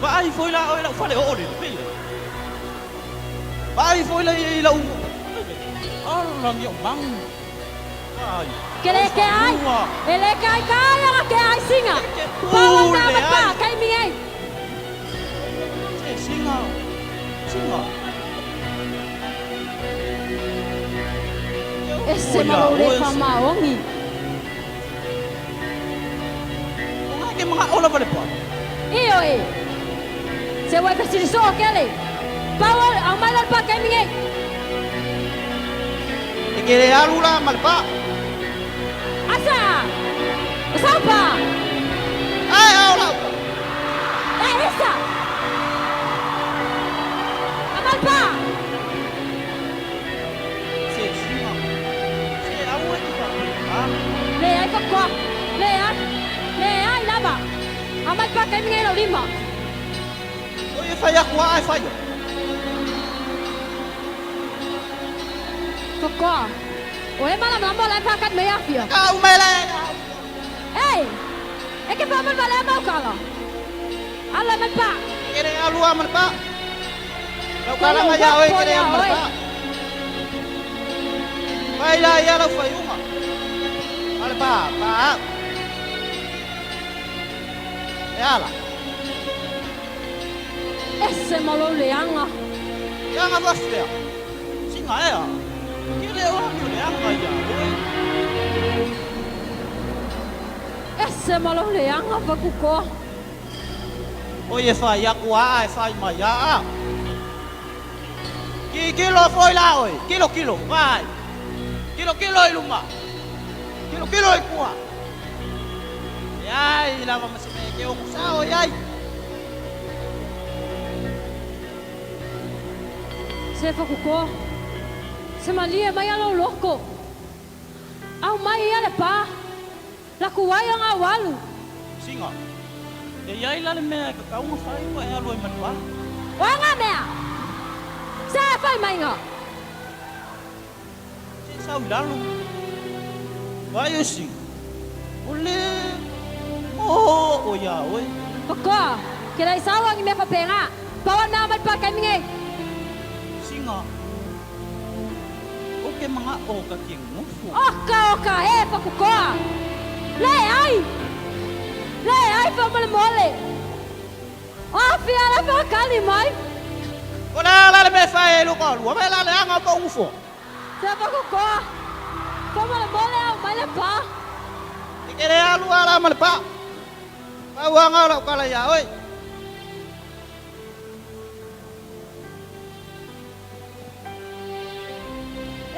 Vaai foi la oe lau fale oo le pele. Vaai foi la i lau ala ni o mangu. Vaai. Ke le ke ai. E le ke ai ka ai anga ke ai singa. Pawa na ma pa kai mi ai. Se singa. Singa. E se malo le fa maongi. O ngai ke mga ola vale pa. Io e. Se wai ka siri so ke le. Pawa au mai la pa kai mi ai. E ke le alu la ma le pa. Asa. Sapa. Ai au la. E esa. Amal pa. Se singa. Se au e ki fa. Ah. Le ai fa kwa. Le ai. Le ai lava. Amal pa kai mi ai lo lima. O e fai aku ai fai. Fa kwa. O e mala mala la fa kat me afia. Ka u mai la. Ei. E ke fa mal vale mau kala. Ala mal pa. Ke le alu a ma le pa. Lau kala ma ia oe ke le alu ma le pa. Fai la ia lau fai unga. Ma le pa, pa. E ala. Ese malo le anga. Ia nga wafea. Singa ea. Ke le o hangi o le anga ia oe. Ese malo le anga fa kuko. O e fai aku a e fai mai a a. Ki kilo foi la oe. Kilo kilo. Vai. Kilo kilo i luma. Kilo kilo i kua. E ai lava ma se me ke o sao e ai. Se fa kuko. Se malie mai alo loko. Au mai ia le pa. La kuai anga walu. Singa. E iai la le mea e ka kaunga fai pa e alu e manu a. O anga mea. Se fai mai nga. Se sau i lalo. Vai o singa. O le. O o ia oe. Pakoa. Ke lai sau angi mea papenga. Pawa na mai pa kai minge. Singa. O ke mga o ka ki ngufu. Oka oka e fa kukoa. Le ai. Le ai fa mole mole. Afia la fa kali mai. O la la le mea fai e luka lua. Me la le anga o pa ufo. Se fa kukoa. Fa mole mole au mai le pa. E ke le alu ala ma le pa. Pa uanga o lau kala ia oe.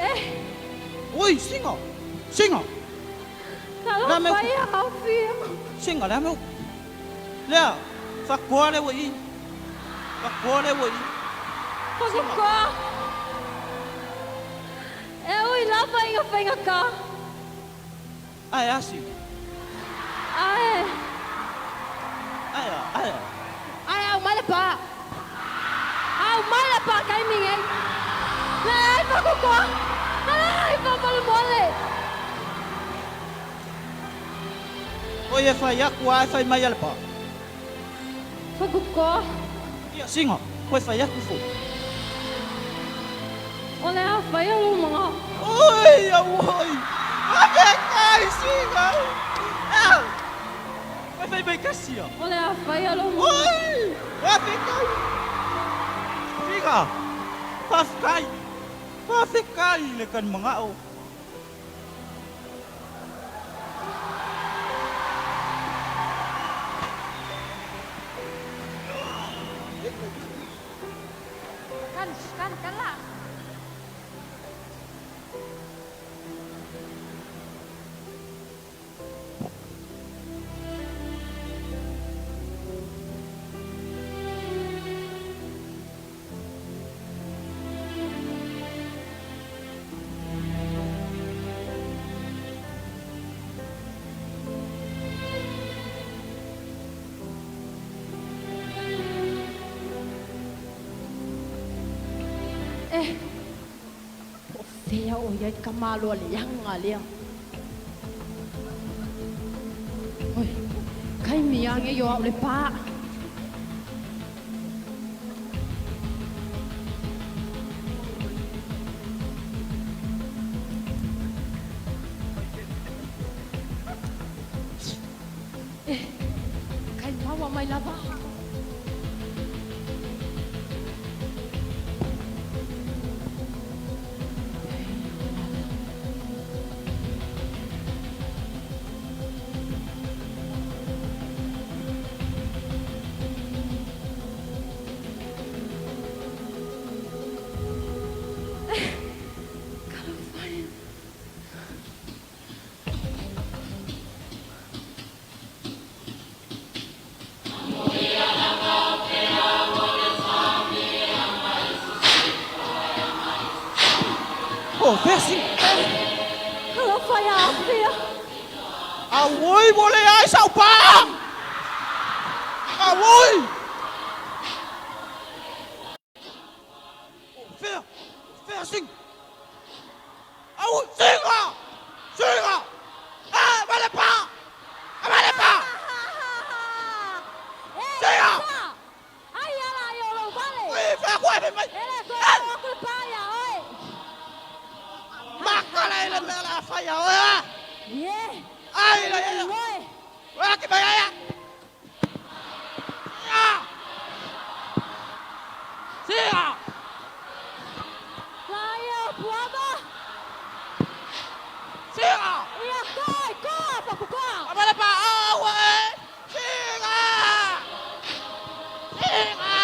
Eh. Oi, singa. Singa. Talo La me- fai afia. Singa le meu. Lea, fa koa le wai. Fa koa le wai. Fa kukoa. E ui la fa inga fainga ka. Ai asi. Ai. Ai ai. Ai au mai le pa. Au mai le pa kai minge. Le ai fa kukoa. Ai fa mole mole. O e fai aku ai fai mai ale pa. Fa kukoa. Ia singa, koe fai aku fo. O le a fai au mga. Oi, au oi. Ake kai singa. Ah. Koe fai mai kasia. O le a fai au mga. Oi, ake kai. Singa. Fafkai. Fafkai le kan mga o. Kan kan kan la. Eh. O fea o ia ka malo le yanga lea. Oi. Kai mi ange yo au le pa. E kai maua mai lava. Oh, fea Alofa ia Afia. Auoi, ua leai sau pa! Auoi! O fea? O fea sing? Auoi, singa! Singa! Ah, vale pa! Vale pa! Singa! Ai ala i o lou vale. Ui, fea koe me mai! E le toe o aku le pa ia oe. Maka le mea la whai a oe a! Ie. Ai la ia! Oe. Oe ki mai aia! Singa! Singa! La ia o puama. Singa! Ia koe, koa, paku koa. Amale pa aua e! Singa! Singa!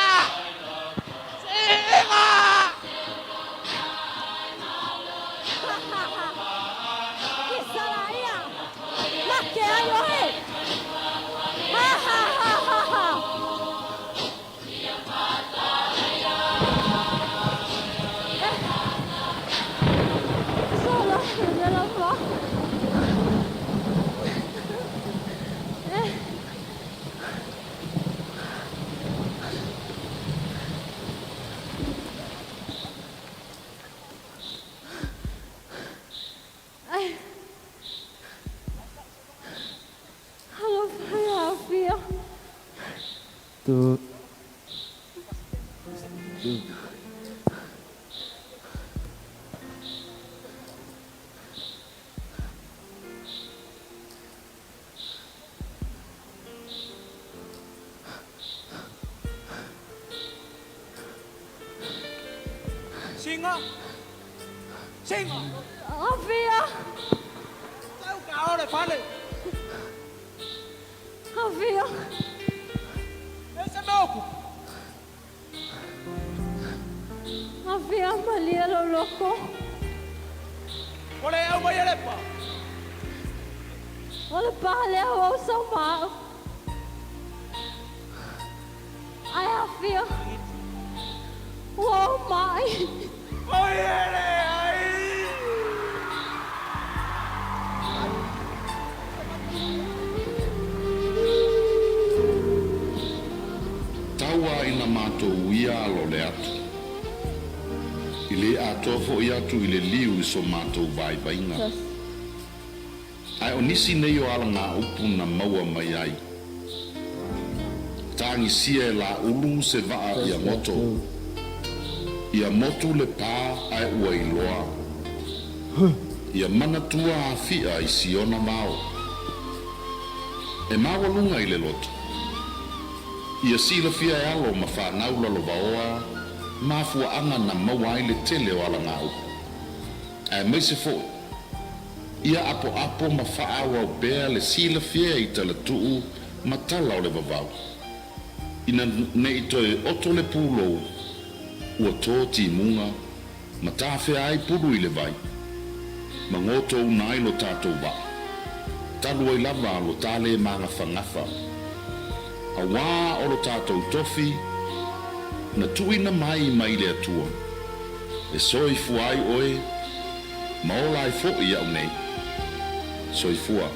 Singa! Kisala ia. Make ai oe. Ha ha ha ha ha. Sala, le lava. Ai. Alofa ia Afia. Tu. Tu. Singa! Singa! Afia. Sau ka ore fale! Afia. E se mea oku! Afia malie lo loko. O le au mai ele pa! O le pa lea ua ou sau ma au. Ai Afia. Ua ou mai. Oi ele ai! Tau a ina matou uia alo o le atu, i le atoa foʻi atu i le liu i so matou vaivaiga. Ae o nisi nei o alagaupu na maua mai ai, Tagisia e Laulu se vaa ia goto, ia motu le pa ae ua iloa, ia manatua Afi'a i siona vao, e maualuga i le loto, ia silafia e alo ma fanau lalovaoa mafuaaga na maua ai le tele o alagaupu, aemaise foʻi ia apoapo ma faaauau pea le silafia i talatuu ma tala o le vavau, ina ne i toe oto le pulou, ua to timuga ma tafea ai pulu i le vai, ma gotouna ai lo tatou vaa, talu ai lava lo ta lē magafagafa, auā o lo tatou tofi na tuuina mai mai le Atua, e soifua ai oe ma ola ai foʻi a'u nei. Soifua.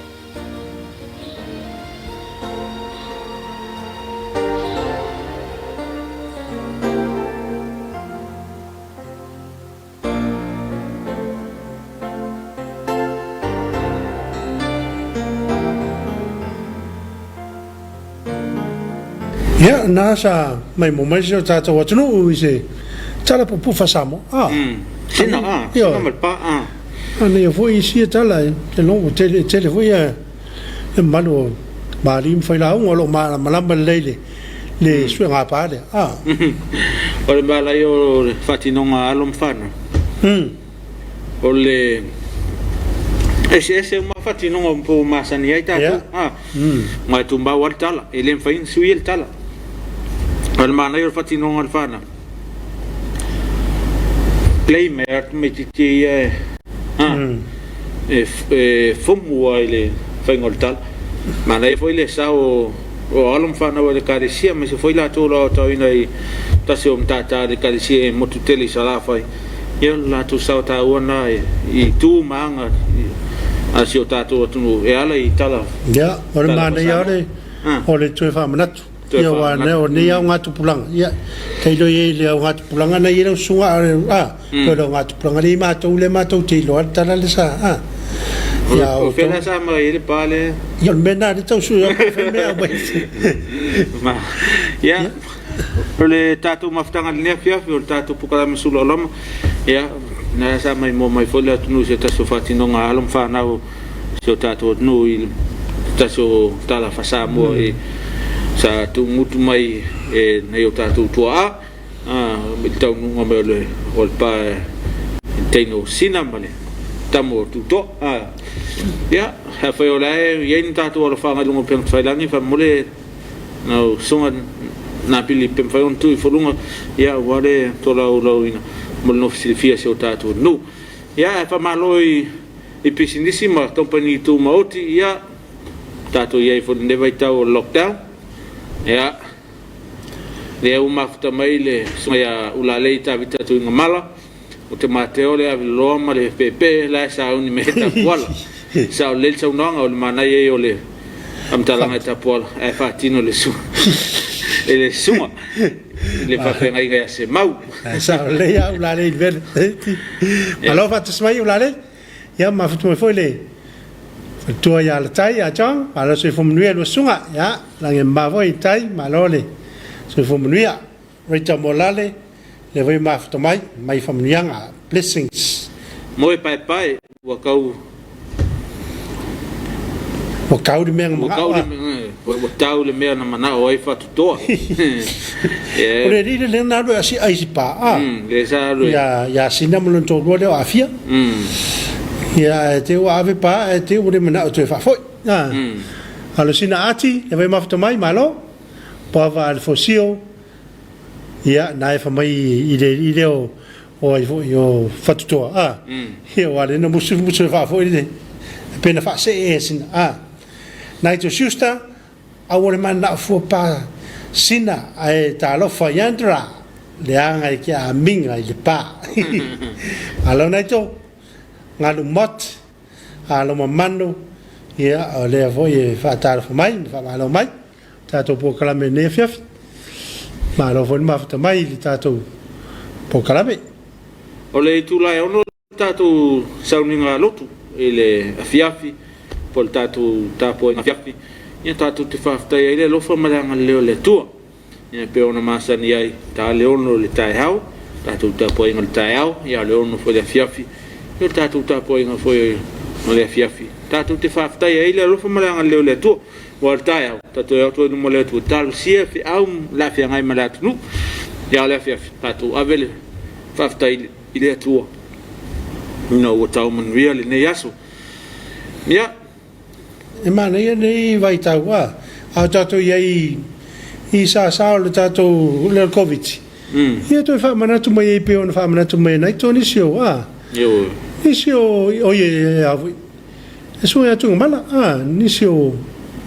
Ia, na sa maimoa mai si o tatou atunuu i se tala pupufa Samoa. A. Sina a, sina ma le pa a. A nei foi isi tala e te longo tele tele foi ia le mamalu o ma alii ma failauga o lo o malamalama lelei le le suega pa lea. A. O le manaia o le faatinoga a alo ma fanau, o le eseese uma faatinoga po ua masani ai tatou, a, ma e tumau lava le tala, e le mafai ona suia le tala. O le manaia o le faatinoga a le fanau, play mai lava le tamaitiiti ia e, a, e fomu lava i le faiga o le tala. Manaia foi le sao o alo ma fanau a le Ekalesia, aemaise foi latou o lo o aotaoina i tasi o matata a le Ekalesia i motu tele i Salafai, ia o le latou sao taua lena i tu ma aga a si o tatou atunuu e ala i tala. Ia, o le manaia o le toe faamanatu. Ia, aua o nei augatupulaga, ia, tailo i ai i le augatupulaga na i ai lau susuga, a, o le augatupulaga lea i matou lea matou te iloa le tala lea sa, a. Ia, o fea la sa aumai ai le pa lea? Ia, o le mea lena lea tau sui atu, fai mea aumai. Ma, ia, o le tatou mafutaga i lenei afiafi, o le tatou polokalame sulaulama, ia, na sa maimoa mai foi le atunuu i se tasi o faatinoga a alo ma fanau si o tatou atunuu i se tasi o tala faa-Samoa i sa tuumutu mai e nai o tatou tuaa i le taunuuga mai o le pa i le teine o Sina ma le tama o Tutoa. Ia, afai o la e i ai ni tatou alofaga i luga o upega tafailagi, faamolemole lau susuga Napili pe mafai ona tuu i foluga, ia aua le tolaulaauina mo le nofo silafia o si o tatou atunuu. Ia, ae faamalo i i pisinisi ma kamupani tumaoti, ia, tatou i ai foi i lenei vaitau o le lockdown, ia, lea ua mafuta mai le susuga ia Ulalei Tavita Tuigamala, o te mateo le aviloloa ma le peepee la e sauni mai ai Tapuala. Sao lelei le saunoaga, o le manaia ia o le faamatalaga i Tapuala, ae faatino e le susuga, e le susuga i le faafeagaiga ia Semau. Sao lelei lava Ulalei i le mea lea. Malo faatasi mai Ulalei. Ia mafuta mai foi le faletua ia Latai ia John, malo le soifua manuia i lua susuga. Ia, lagi e mama foi i tai, malo le soifua manuia. Rita Morale, lea foi e mafuta mai, mai faamanuiaga, blessings. Moe paepae, ua kau. Ua kau le mea na manao a. Ua tau le mea na manao ai Fatutoa. O le alii lea na alu e asi ai si pa a. Le sa alu. Ia ia Sina ma lona toalua lea o Afia. Ia e te ua ave pa ae te ua le manao toe faafoi. A. Alo sina ati, le vai mafuta mai, malo. Poava a le fosio, ia na e fa mai i le alii lea o o ai foi o Fatutoa a. Ia ua le na musu musu e faafoi le pe na faasee e sina a. Nigel Schuster, Aua le manao fua pa sina ae talofa i Andra leaga i ke amiga i le pa. Malo Nigel, ngalu mot, alo mamanu, ia o lea foi e faatalofa mai ma faamalo mai tatou polokalame i lenei afiafi. Malo foi le mafuta mai i le tatou polokalame. O le itula e 6 tatou sauniga lotu i le afiafi po o le tatou tapuaiga afiafi, ia tatou te faafetai ai le alofa ma le agalelei o le Atua. Ia pei ona masani ai, ta le 6 i le taeao, tatou tapuaiga i le taeao, ia le 6 foi i le afiafi, ia le tatou tapuaiga foi o le afiafi. Tatou te faafetai ai le alofa ma le agalelei o le Atua. Ua o le taeao, tatou e atu ai luma o le Atua, talosia feau le afeagai ma le atunuu. Ia o le afiafi, tatou ave le faafetai i le Atua ina ua tau manuia lenei aso. Ia. E manaia lenei vaitau a o tatou i ai i sasa o le tatou le Koviti. Ia toe faamanatu mai ai pei ona faamanatu mai ai nai to nisi o a. Nisi o oi e a foi. E sue atu i mala a nisi o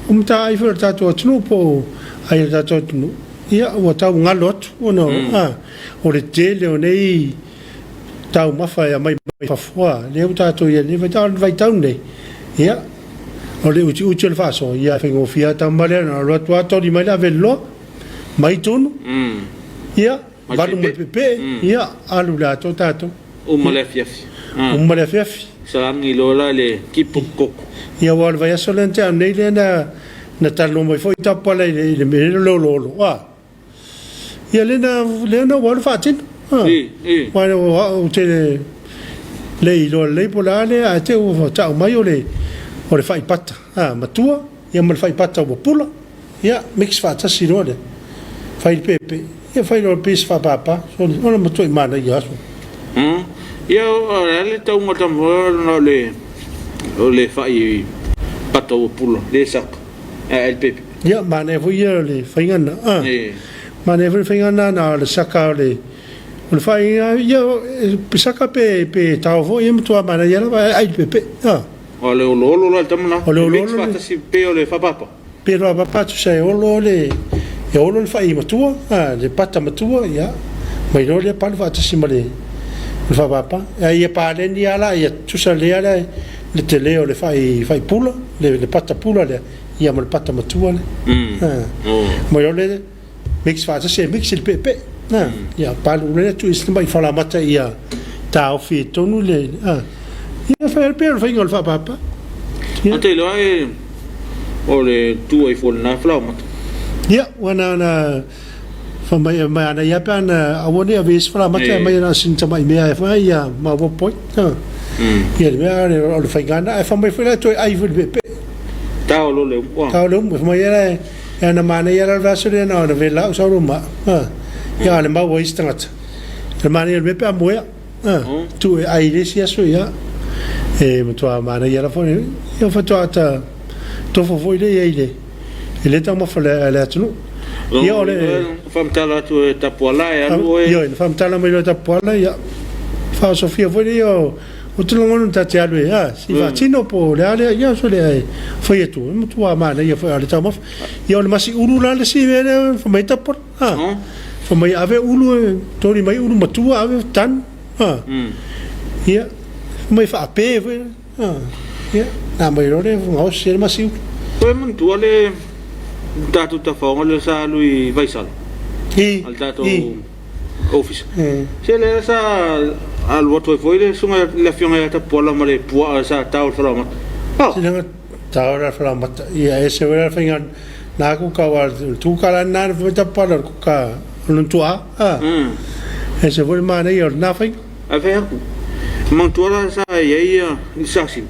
o mataai foi o le tatou atunuu po o ai o le tatou atunuu. Ia ua tau galo atu ona a o le tele o nei taumafa e aumai mai fafo a lea ua tatou i ai i lenei vaitau. A o le vaitau lenei, ia o le utiuti o le faasoa, ia e faigofie lava tama lea na alu atu lava toli mai le aveliloa mai tunu, ia valu ma le peepee, ia alu i le atoa tatou. Uma le afiafi. Uma le afiafi. Salani loa la le kipo koko. Ia aua o le vaiaso lea na tea nei lea na na talanoa mai foi Tapala i le i le mea lea o le oloolo a. Ia lea na lea na ua alu faatino. A. Aua o au ou te le iloa lelei po o le a lea ae te i ua tau mai o le o le faipata a matua. ia ma le fai pata ua pula, ia mix faatasi loa lea, fai le peepee, ia fai loa pei se faapapa, sole, o le matuai manaia aso. Ia o le a le tauga tamoe ona o le o le fai pata ua pula, le saka, ae ai le peepee. Ia, manaia foi ia o le faiga lena, a. Manaia foi le faiga lena na o le saka o le o le fai, ia, saka pe pe tao foi, ia matua manaia lava ae ai le peepee, a. O le oloolo la le tama lena. O le oloolo. Mix faatasi pe o le faapapa. Pe le faapapa tusa e olo le e olo le fai matua, a, le pata matua, ia, mai loa lea palu faatasi ma le le faapapa. A ia paleni lava la, ia tusa lea le le tele o le fai fai pula, le le pata pula lea, ia ma le pata matua lea. A, mai loa lea mix faatasi e mix i le peepee. A, ia palu lea tuu i se tamai falaoamata ia taofi i totonu le, a, ia fai lava pei o le faiga o le faapapa. Ia. Ou te iloa e o le tu ai fua lena falaoamata. Ia, ua na ona fai mai mai ana ia pe ana aua ne i ave i se falaoamata e aumai ana sina tamai mea e fai ia maopoopo ai. A, ia le mea o le faiga lena, ae fai mai foi la e toe ai foi i le peepee. Tao loa le umu. Tao le umu, fai mai ia la e E ana manaia la le vaiaso lea na ona vela au sau roma. Ha. Ia ale mau ai isi tagata. Le manaia o le mea pe a moea. Ha. Tu e ai i le isi aso ia. E matua manaia la foi. Ia faatoa ta tofo foi lea i ai le e le taumafa le le atunuu. Ia o le Faamatala atu e Tapuala e alu oe. Ioe, na faamatala mai loa e Tapuala ia. Faaosofia foi lea ia o Ou te lagona ta te alu e, a, si faatino po o le a lea, ia so lea e fai atu, e matua manaia foi a le taumafa. Ia o le masi ulu la le isi mea lea fai mai Tapuala, a, fai mai ave ulu e toli mai ulu matua ave tanu, a, ia, fai mai faape foi, a, ia, na mai loa lea gaosi ai le masi ulu. Toe manatua le tatou tafaoga lea sa alu i Vaisala, I, a le tatou i. Ofisa. Se lea sa alu atu ai foi le susuga le afioga ia Tapuala ma le puaa sa tao i le falaoamata. Oh. Sina tao la falaoamata. Ia ese foi la faiga na kuka wa le tuka la na foi Tapuala le kuka o lona tuaa. Ah. Ese foi le manaia o lena faiga. Ae fai atu, manatua la sa i ai ia le sasina.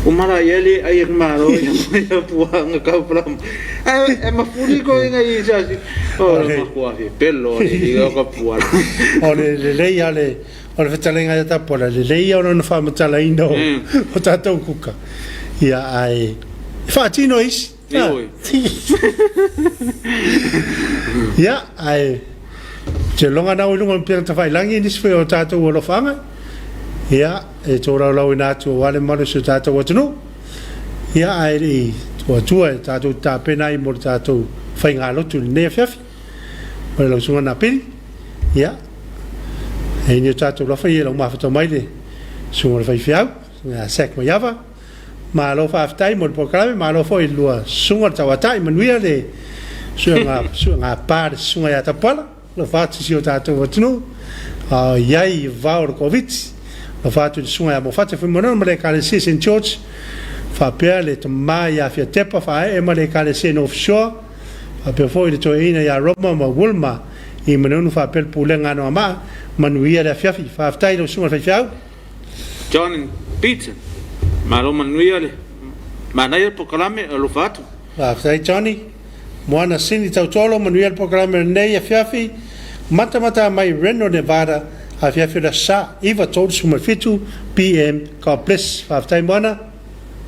Uma la ia le ai e malo ia ia puaa nga kau falaoamata. Ae e mafuli ko inga i sasina. O le makua fi pelo le i ka puala. O le lelei a le o le fetalaiga ia Tapuala, lelei ia o lona faamatalaina o, o tatou kuka. Ia ae e faatino e isi. Ia ae te loga nau i luga o le tafailangi nisi foi o tatou alofaaga. Ia e tolaulauina atu aua le mamalu o si o tatou atunuu. Ia ae le i tuu atua e tatou te tapena ai mo le tatou faigalotu i lenei afiafi ma le lausuga Napili. Ia, e i ai ni o tatou lafa ia i lau mafuta mai le susuga o le faifeau, susuga ia Zack Maiava. Malo faafetai mo le polokalame, malo foi i le lua susuga o le tauatai, manuia le suega, suega pa le susuga ia Tapuala. Alofa atu i si o tatou atunuu a o i ai i vavao o le Koviti. Alofa atu i le Susuga ia Mofate Fuimaono ma le Ekalesia Saint George, faapea le Tama ia Fiatepa Faaee ma le Ekalesia North Shore, faapea foi le Toeaina ia Roma ma Wilma i Manono faapea le Pulega Anoamaa. Manuia le afiafi. Faafetai i lau Susuga i le Faifeau. John and Peter, malo manuia le manaia le polokalame, alofa atu. Faafetai Johnny. Moana Sini Tautolo, manuia le polokalame o lenei afiafi. Matamata mai Reno, Nevada, afiafi o le Aso Sa, 9:37 PM. God bless. Faafetai Moana.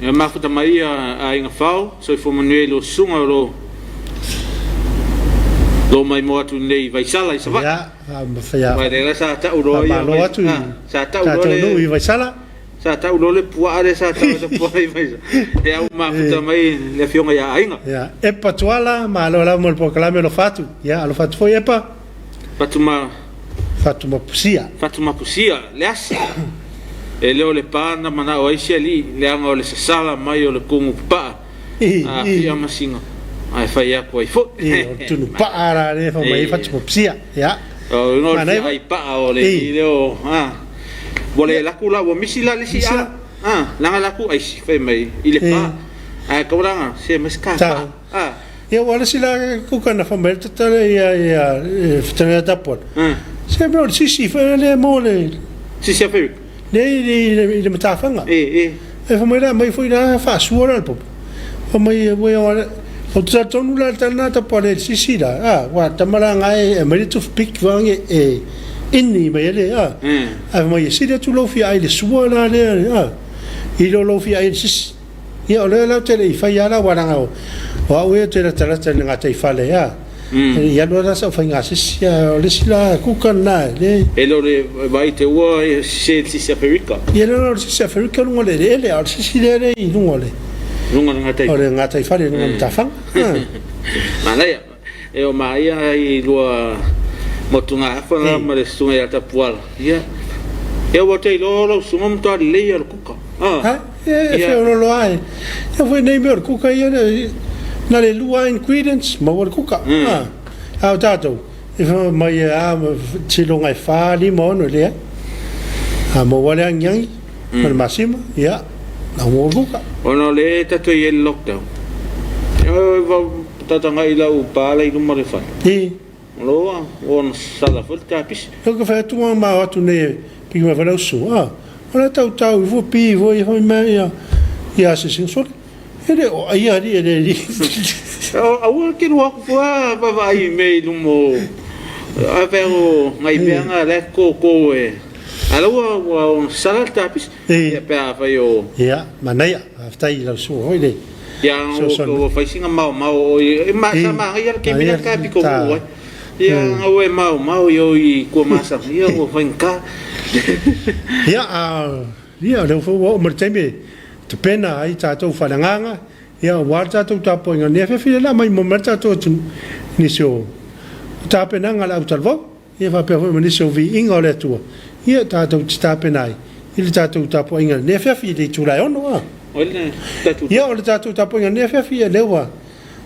Ia mafuta mai ia aiga Fao, soifua manuia i lou susuga o lo lo maimoa atu nei i Vaisala i Savaii. Ia, faamalo atu i tatou nuu i Vaisala. Sa tau loa le puaa lea sa tau ai puaa i Vaisala. E au mafuta mai le afioga ia Aiga. Ia, Epa Tuala, malo lava mo le polokalame alofa atu. Ia, alofa atu foi Epa. Fatuma Fatuma Pusia. Fatuma Pusia, le asi. E le o le pa na manao ai si alii, leaga o le sasala mai o le kumu paa, a fia masina, ae fai atu ai foi. I, o le tunu paa la lea e fai mai ai Fatuma Pusia. Ia. O le igoa o le fia ai paa o le i lea o, a. Ua le laku la, ua misi la le isi ala. A, leaga laku aisi, fai mai i le pa. Ae kau langa, se mai se ka paa. A. Ia ua le sila kuka na fai mai le tatala ia ia fetanga tapuana. Se mea o le sisi foi lea mo le Sisi a Ferrick. Le i le i le matafaga. E e. E fai mai la mai foi la faasua la le popo. Fai mai ua ia ou te talitonu la le tala lena tapa le sisi la a ua tama la nga e aumai le toothpick vaange e ini mai ai le a ae fai mai e sili atu lou fia ai i le sua la lea a i lo lou fia ai i le sisi. Ia o lea la ou te le i faia la aua leaga o au ia ou te latalata i le gataifale a e le i alu lava la sau faiga sisi a o le isi la kuka lena e le E le o le vaai te ua e sese le sisi Aferika. Ia le o le sisi Aferika luga o le eleele a o le sisi lea le i luga o le Luga o le gataifale. O le gataifale i luga o le matafaga. Manaia. E o maia ai lua motugafa la ma le susuga ia Tapuala. Ia. Ia ua te iloa lau susuga matua lelei ia le kuka. Ah. Ha? E feololo lava e. Ia foi nei mea o le kuka ia na le lua ingredients maua le kuka. Ah. A o tatou e fai mai a siloga e 4, 5, 6 e leai. A maua le agiagi ma le masima, ia, na maua le kuka. Ona o lea tatou i ai le lockdown. Tatagai i lau pala i luma o le fale. I. Loa, ua ona sala foi le tapisi. Lea ka fai atu ma ma atu nei e piki mai foi lau susu. Ah, o la tau tau i fua pi foi foi mai ia ia asiasiga sole. E le o ai ali e le li. Aua ke lua aku fua vaavaai i mea i luma o a pea o ngai mea nga la ko ko e. A la ua ua ona sala le tapisi. Ia pe a fai o. Ia, manaia, faafetai i lau susu foi le. Ia ua fai sina maomao o i ma sa magaia le taimi lea ka pito uu ai. Ia ua e maomao i o i Tuamasaga ia ua faigata. Ia a ia o lea foi ua oo mai le taimi e tapena ai tatou faaleagaga ia aua le tatou tapuaiga nei afiafi lea o le a maimoa mai le tatou atunuu i nisi o tapenaga a le autalavou. Ia faapea foi ma nisi o viiga o le Atua, ia tatou te tapena ai i le tatou tapuaiga i lenei afiafi i le itula e 6 a. Ia o le tatou tapuaiga i lenei afiafi, ia lea ua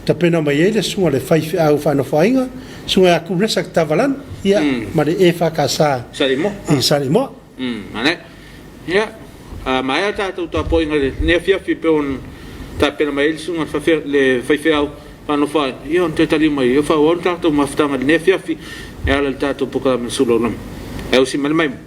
tapena mai ai le susuga i le faifeau faanofoaiga, susuga ia Kuresa Tavalanu, ia ma le EFKS i Salimoa. Ia, a maea le tatou tapuaiga i lenei afiafi e pei ona tapena mai ai le susuga i le faifeau faanofoaiga, ia ona toe taliu mai ia faaauau le tatou mafutaga i lenei afiafi e ala i le tatou polokalame sulaulama. Ae usi mai le maimoa.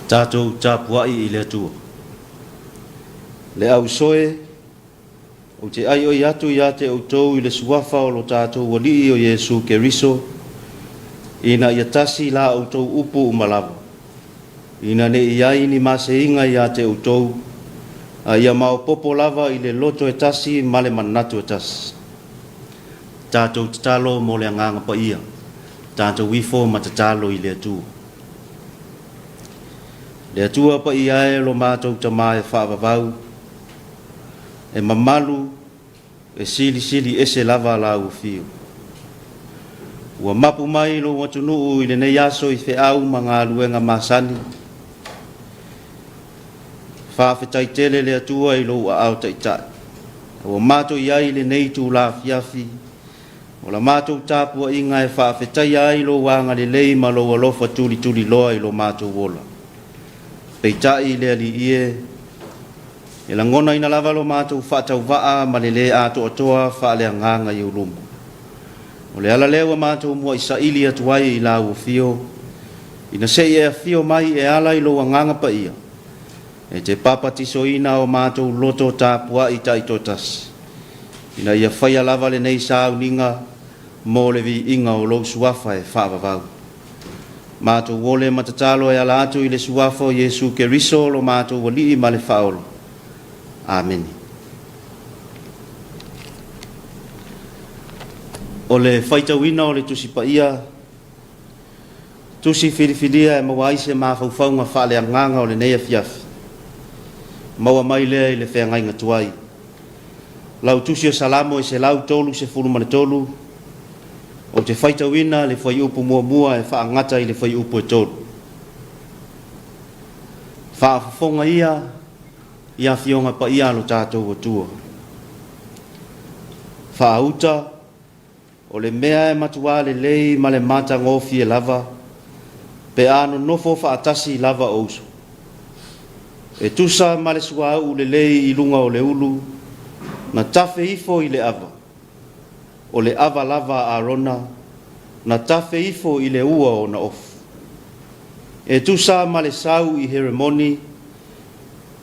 Tatou tapuai i le Atua. Le ausoe, ou te aioi atu ia te outou i le suafa o lo tatou Alii o Iesu Keriso, ina ia tasi la outou upu uma lava, ina ne i i ai ni maseiga ia te outou, a ia maopoopo lava i le loto e tasi ma le manatu e tasi. Tatou tatalo mo le Agaga Paia, tatou ifo ma tatalo i le Atua. Le Atua paia e lo matou Tama e faavavau, e mamalu, e silisili ese lava Lau Afio. Ua mapu mai Lou atunuu i lenei aso i feau ma galuega masani. Faafetai tele le Atua i Lou aao taitai. Ua matou i ai i lenei itula afiafi, O la matou tapuaiga e faafetaia ai lou agalelei ma lou alofa tulituliloa i lo matou ola. Peitai, le Alii e, e lagonaina lava lo matou faatauvaa ma le lē atoatoa faaleagaga i ou luma. O le ala lea ua matou muai saili atu ai i lau afio, ina se i e afio mai e ala i lou Agaga Paia, e te papatisoina o matou loto tapuai taitoatasi, ina ia faia lava lenei sauniga mo le viiga o lou Suafa e faavavau. Matou ole ma tatalo e ala atu i le Suafa o Iesu Keriso lo matou Alii ma le Faaola. Amene. O le faitauina o le Tusi Paia Tusi filifilia e maua ai se mafaufauga faaleagaga o lenei afiafi. Maua mai lea i le feagaiga tuai. Lau tusi o Salamo e 133, ou te faitauina le fuaiupu muamua e faagata i le fuaiupu e 3. Faafofoga ia i Afioga Paia a lo tatou Atua. Faauta O le mea e matuā lelei ma le matagofie lava, pe a nonofo faatasi lava o uso. E tusa ma le suauu lelei i luga o le ulu, na tafe ifo i le ava, o le ava lava a Arona, na tafe ifo i le ua ona ofu. E tusa ma le sau i Heremoni,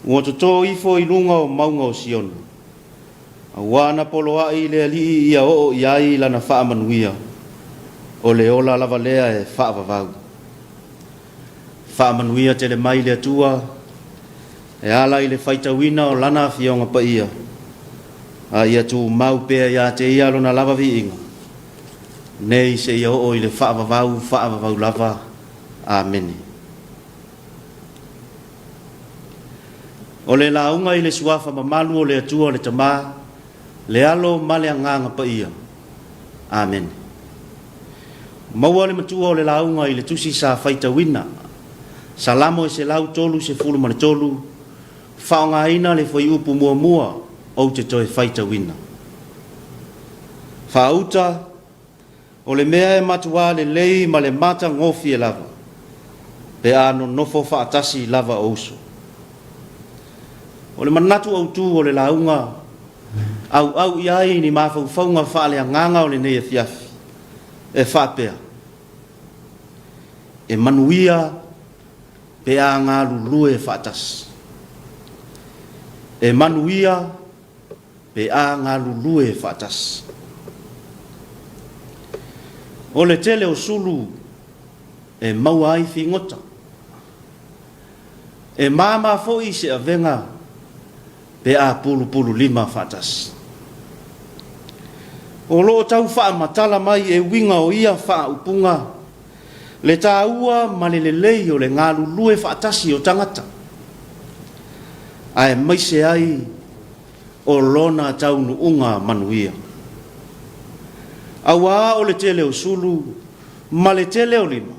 ua totō ifo i luga o mauga o Siona. Aua na poloai le Alii ia oo i ai lana faamanuia, o le ola lava lea e faavavau. Faamanuia tele mai le Atua e ala i le faitauina o Lana Afioga Paia, a ia tumau pea ia te Ia Lona lava viiga, nei seia oo i le faavavau faavavau lava. Amene. O le lauga i le Suafa mamalu o le Atua le Tama, le Alo ma le Agaga Paia. Amene. Maua le matua o le lauga i le tusi sa faitauina, Salamo e 133, faaaogaina le fuaiupu muamua ou te toe faitauina. Faauta O le mea e matuā lelei ma le matagofie lava, pe a nonofo faatasi lava o uso. O le manatu autu o le lauga, auau i ai ni mafaufauga faaleagaga o lenei afiafi, e faapea, E manuia pe a galulue faatasi. E manuia pe a galulue faatasi. O le tele o sulu e maua ai figota. E māmā foi se avega pe a pulupululima faatasi. O lo o tau faamatala mai e uiga o ia faaupuga le taua ma le lelei o le galulue faatasi o tagata, aemaise ai o lona taunuuga manuia. Auā o le tele o sulu ma le tele o lima,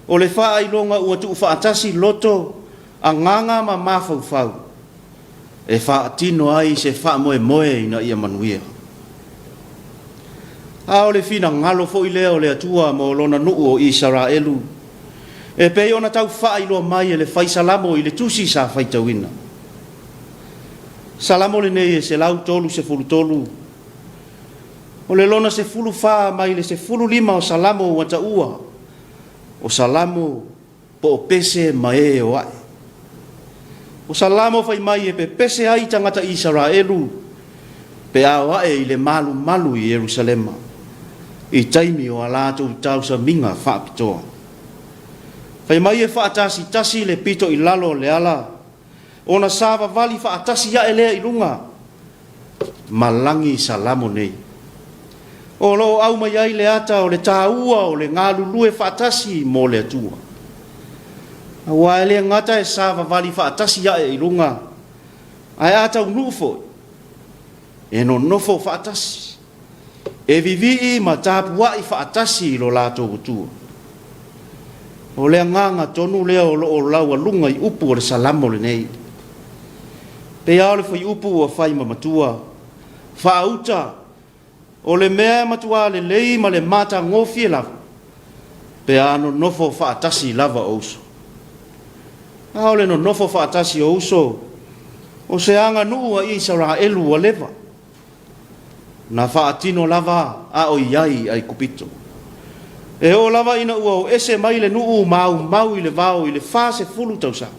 o le faailoga ua tuufaatasi loto, agaga ma mafaufau e faatino ai se faamoemoe ina ia manuia. A o le finagalo foi lea o le Atua mo Lona nuu o Isaraelu, e pei ona tau faailoa mai e le Fai Salamo i le tusi sa faitauina. Salamo lenei e 133, o le lona 14 mai le 15 o Salamo ua taua, o Salamo. Po o pese ma e o aʻe. O Salamo fai mai e pepese ai tagata Isaraelu pe a o aʻe i le malumalu i Ierusalema i taimi o a latou tausamiga faapitoa. Fai mai e faatasitasi le pito i lalo o le ala ona savavali faatasi aʻe lea i luga ma lagi Salamo nei. O lo o aumai ai le ata o le tāua o le galulue faatasi mo le Atua. Aua e le gata e savavali faatasi ae i luga, ae a taunuu foi, e nonofo faatasi, e vivii ma tapuai faatasi i lo latou Atua. O le agaga tonu lea o lo o laualuga i upu o le Salamo lenei. Pei lava o le fuaiupu ua fai ma matua, faauta, o le mea e matuā lelei ma le matagofie lava, pe a nonofo faatasi lava o uso. A o le nonofo faatasi o uso, o se aganuu a Isaraelu ua leva. Na faatino lava a o i ai i Aikupito. E oo lava ina ua o ese mai le nuu maumau i le vao i le 40 tausaga.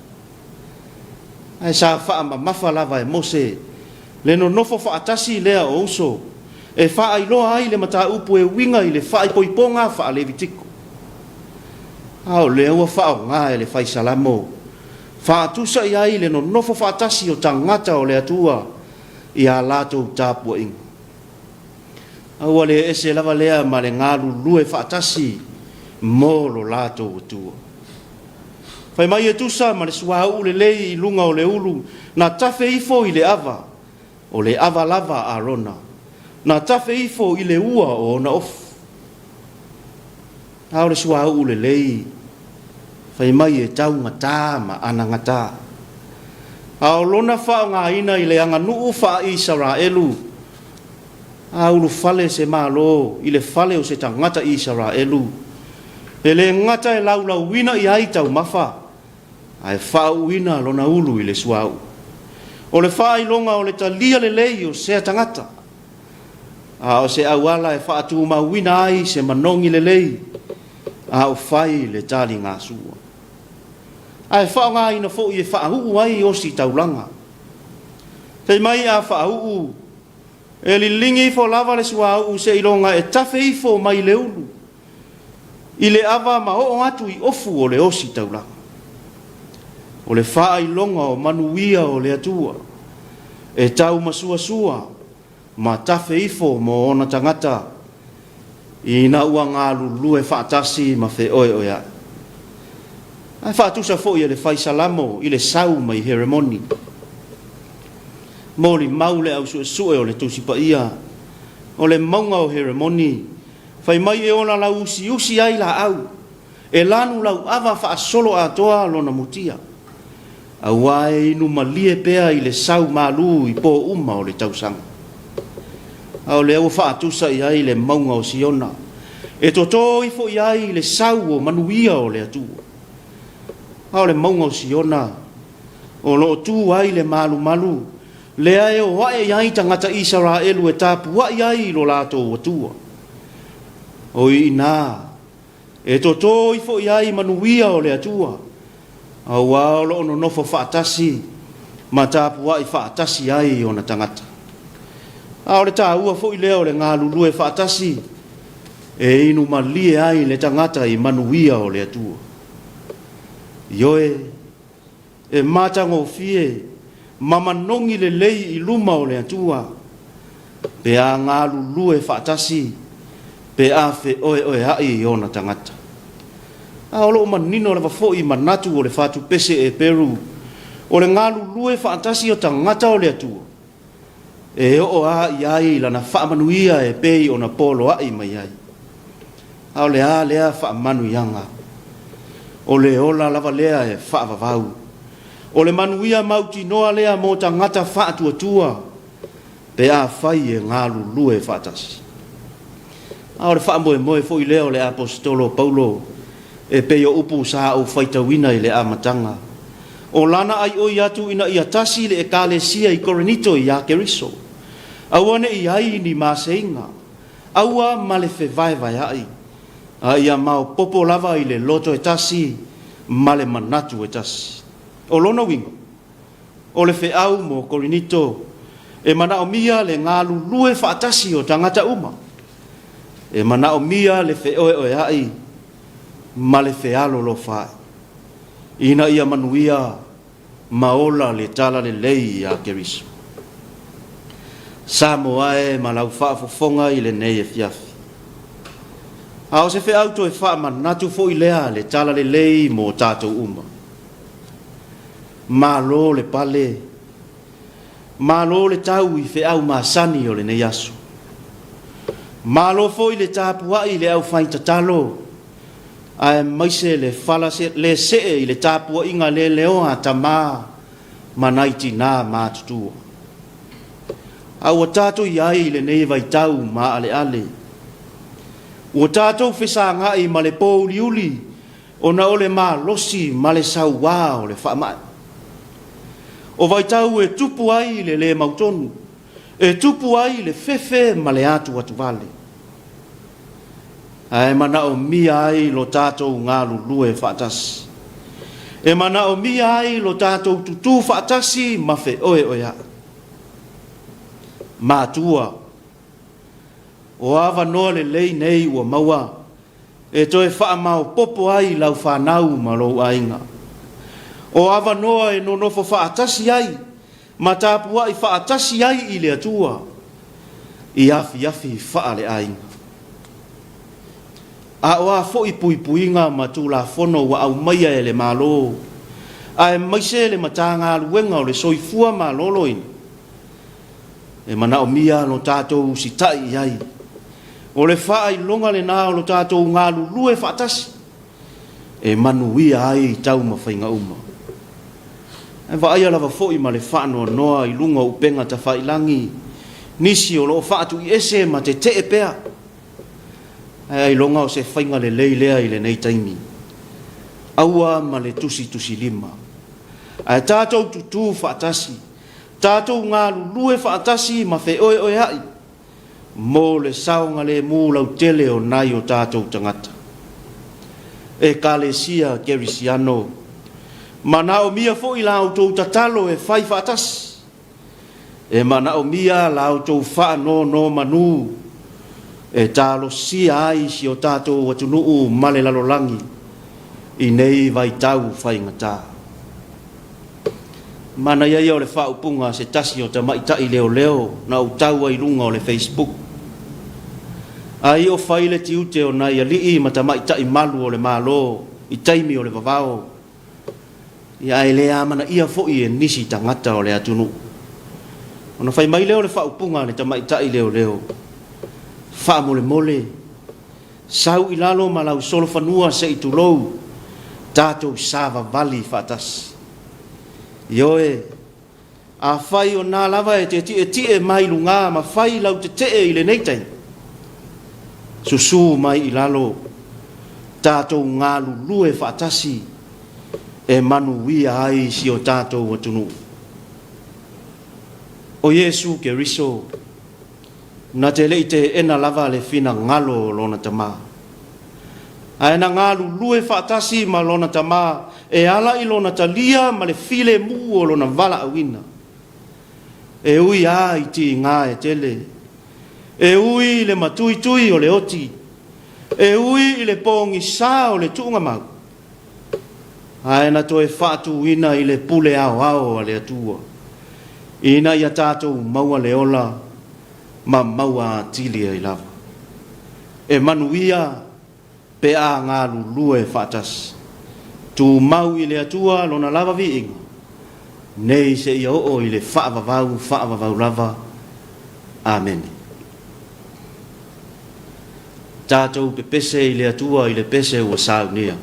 Ae sa faamamafa lava e Mose le nonofo faatasi lea o uso e faailoa ai le mataupu e uiga i le faaipoipoga faa-Levitiko. A o lea ua faaaoga e le Fai Salamo faatusa i ai le nonofo faatasi o tagata o le Atua i a latou tapuaiga. A ua le ese lava lea ma le galulue faatasi mo lo latou Atua. Fai mai e tusa ma le suauu lelei i luga o le ulu na tafe ifo i le ava, o le ava lava a Arona, na tafe ifo i le ua o ona ofu. A o le suauu lelei, fai mai e taugata ma anagata. A o lona faaaogaina i le aganuu faa-Isaraelu, a ulufale se Malo i le fale o se tagata Isaraelu, e le gata e laulauina i ai taumafa, ae faauuina lona ulu i le suauu. O le faailoga o le talia lelei o sea tagata, a o se auala e faatumauina ai se manogi lelei a o fai le taligasua. Ae faaaogaina foi e faauu ai ositaulaga. Fai mai a faauu, e liligi ifo lava le suauu seiloga e tafe ifo mai le ulu i le ava ma oo atu i ofu o le ositaulaga. O le faailoga o manuia o le Atua e taumasuasua ma tafe ifo mo ona tagata ina ua galulue faatasi ma feoeoeaʻi. Ae faatusa foi e le Fai Salamo i le sau mai Heremoni. Molimau le au suesue o le Tusi Paia o le mauga o Heremoni, fai mai e ola lauusiusi ai laau, E lanu lauava faasoloatoa lona mutia, aua e inu malie pea i le sau malū i pō uma o le tausaga. A o lea ua faatusa i ai le mauga o Siona, e totō ifo i ai le sau o manuia o le Atua. A o le mauga o Siona, o lo o tu ai le malumalu, lea e o ae i ai tagata Isaraelu e tapuai ai i lo latou Atua. O i inā E totō ifo i ai manuia o le Atua, auā o lo o nonofo faatasi ma tapuai faatasi ai ona tagata. A o le tāua foi lea o le galulue faatasi e inu malie ai le tagata i manuia o le Atua. Ioe, E matagofie ma manogi lelei i luma o le Atua, pe a galulue faatasi, pe a feoeoeaʻi i ona tagata. A o lo o manino lava foi manatu o le fatupese Eperu, o le galulue faatasi o tagata o le Atua, e oo a i ai lana faamanuia e pei ona poloaʻi mai ai. A o le a lea faamanuiaga? O le ola lava lea e faavavau. O le manuia mautinoa lea mo tagata faatuatua pe afai e galulue faatasi. A o le faamoemoe foi lea o le Aposetolo o Paulo e pei o upu sa ou faitauina i le amataga. O lana aioi atu ina ia tasi le Ekalesia i Korinito iā Keriso, aua ne i ai ni maseiga, aua ma le fevaevaeaʻi, a ia maopopo lava i le loto e tasi ma le manatu e tasi. O lona uiga, o le feau mo Korinito, e manaomia le galulue faatasi o tagata uma, e manaomia le feoeoeaʻi ma le fealolofaʻi, ina ia manuia ma ola le talalelei iā Keriso. Samoa e ma lau faafofoga i lenei afiafi. A o se feau toe faamanatu foi lea le talalelei mo tatou uma. Malo le pale, malo le tau i feau masani o lenei aso. Malo foi le tapuai i le aufaitatalo aemaise le fala le see i le tapuaiga leleoa a tama ma nai tinā matutua. A ua tatou i ai i lenei vaitau maaleale, ua tatou fesagai ma le pōuliuli ona o le malosi ma le sauā o le faamai. O vaitau e tupu ai le lē mautonu, e tupu ai le fefe ma le atuatuvale. Ae manaomia ai lo tatou galulue faatasi. E manaomia ai lo tatou tutū faatasi ma feoeoeaʻi. Matua, o avanoa lelei nei ua maua e toe faamaopopo ai lau fanau ma lou aiga. O avanoa e nonofo faatasi ai ma tapuai faatasi ai i le Atua i afiafi faaleaiga. A o a foi puipuiga ma Tulafono ua aumaia e le Malo, aemaise le Matagaluega o le Soifua Maloloina, e manaomia lo tatou usitai i ai. O le faailoga lena o lo tatou galulue faatasi e manuia ai taumafaiga uma. Ae vaaia lava foi ma le faanoanoa i luga o upega tafailagi nisi o lo o faatuiese ma tetee pea. Ae ailoga o se faiga lelei lea i lenei taimi. Aua ma le tusitusilima. Ae tatou tutū faatasi, tatou galulue faatasi ma feoeoeaʻi mo le saogalemu lautele o nai o tatou tagata. Ekalesia Kerisiano, manaomia foi la outou tatalo e fai faatasi. E manaomia la outou faanonomanu e talosia ai si o tatou atunuu ma le lalolagi i nei vaitau faigata. Manaia ia o le faaupuga a se tasi o tamaitai leoleo na ou tau ai i luga o le Facebook. Ai o fai le tiute o nai alii ma tamaitai malu o le Malo i taimi o le vavao, ia ae le amanaia foi e nisi tagata o le atunuu. Ona fai mai lea o le faaupuga a le tamaitai leoleo, Faamolemole, Sau i lalo ma lau solofanua se i tulou, tatou savavali faatasi. Ioe, afai o na lava e te tietie mai lugā ma fai lau tetee i lenei taimi, susū mai i lalo, tatou galulue faatasi e manuia ai si o tatou atunuu. O Iesu Keriso. Na te le i teena lava le finagalo o lona tama. Ae na galulue faatasi ma lona tama e ala i lona talia ma le filemu o lona valaauina. E ui a i tiga e tele, e ui i le matuitui o le oti, e ui i le pogisa o le tuugamau, ae na toe faatuina i le pule aoao a le Atua, ina ia tatou maua le ola ma maua atili ai lava. E manuia pe a galulue faatasi. Tumau i le Atua Lona lava viiga, nei seia oo i le faavavau faavavau lava. Amene. Tatou pepese i le Atua i le pese ua saunia.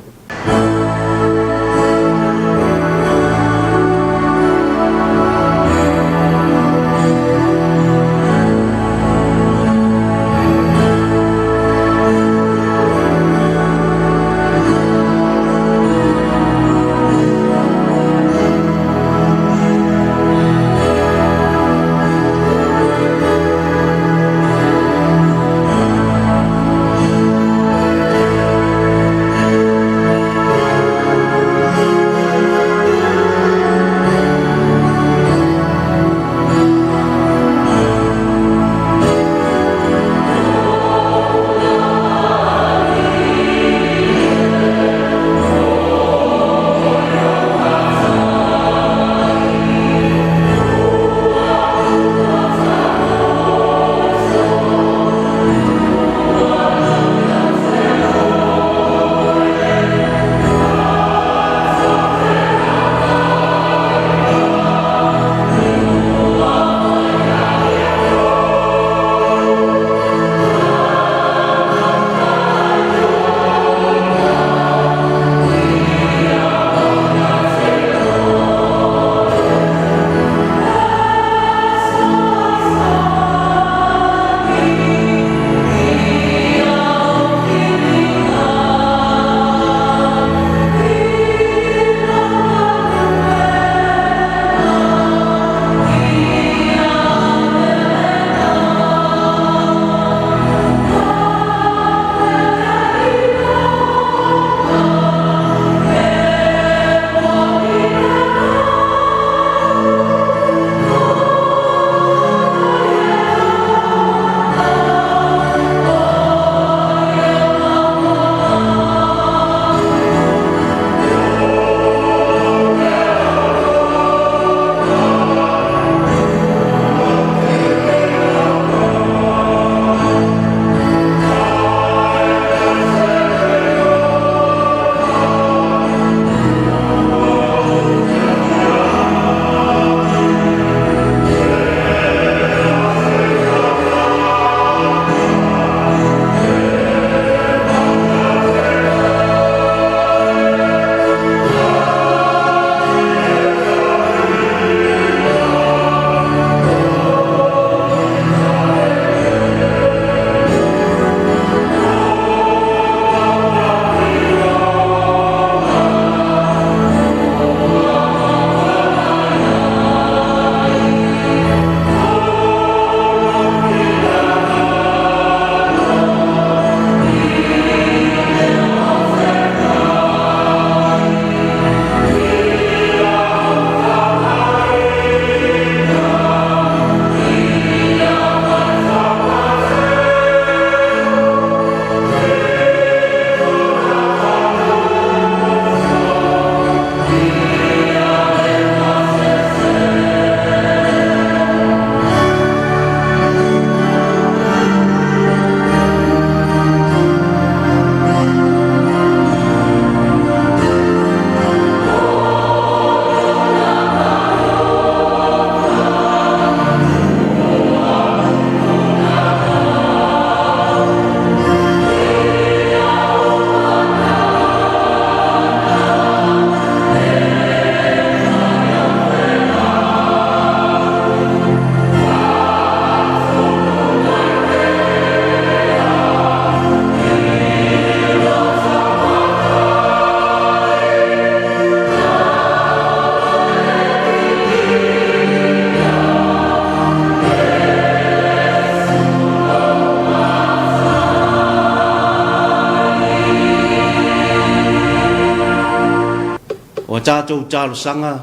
tatou talosaga,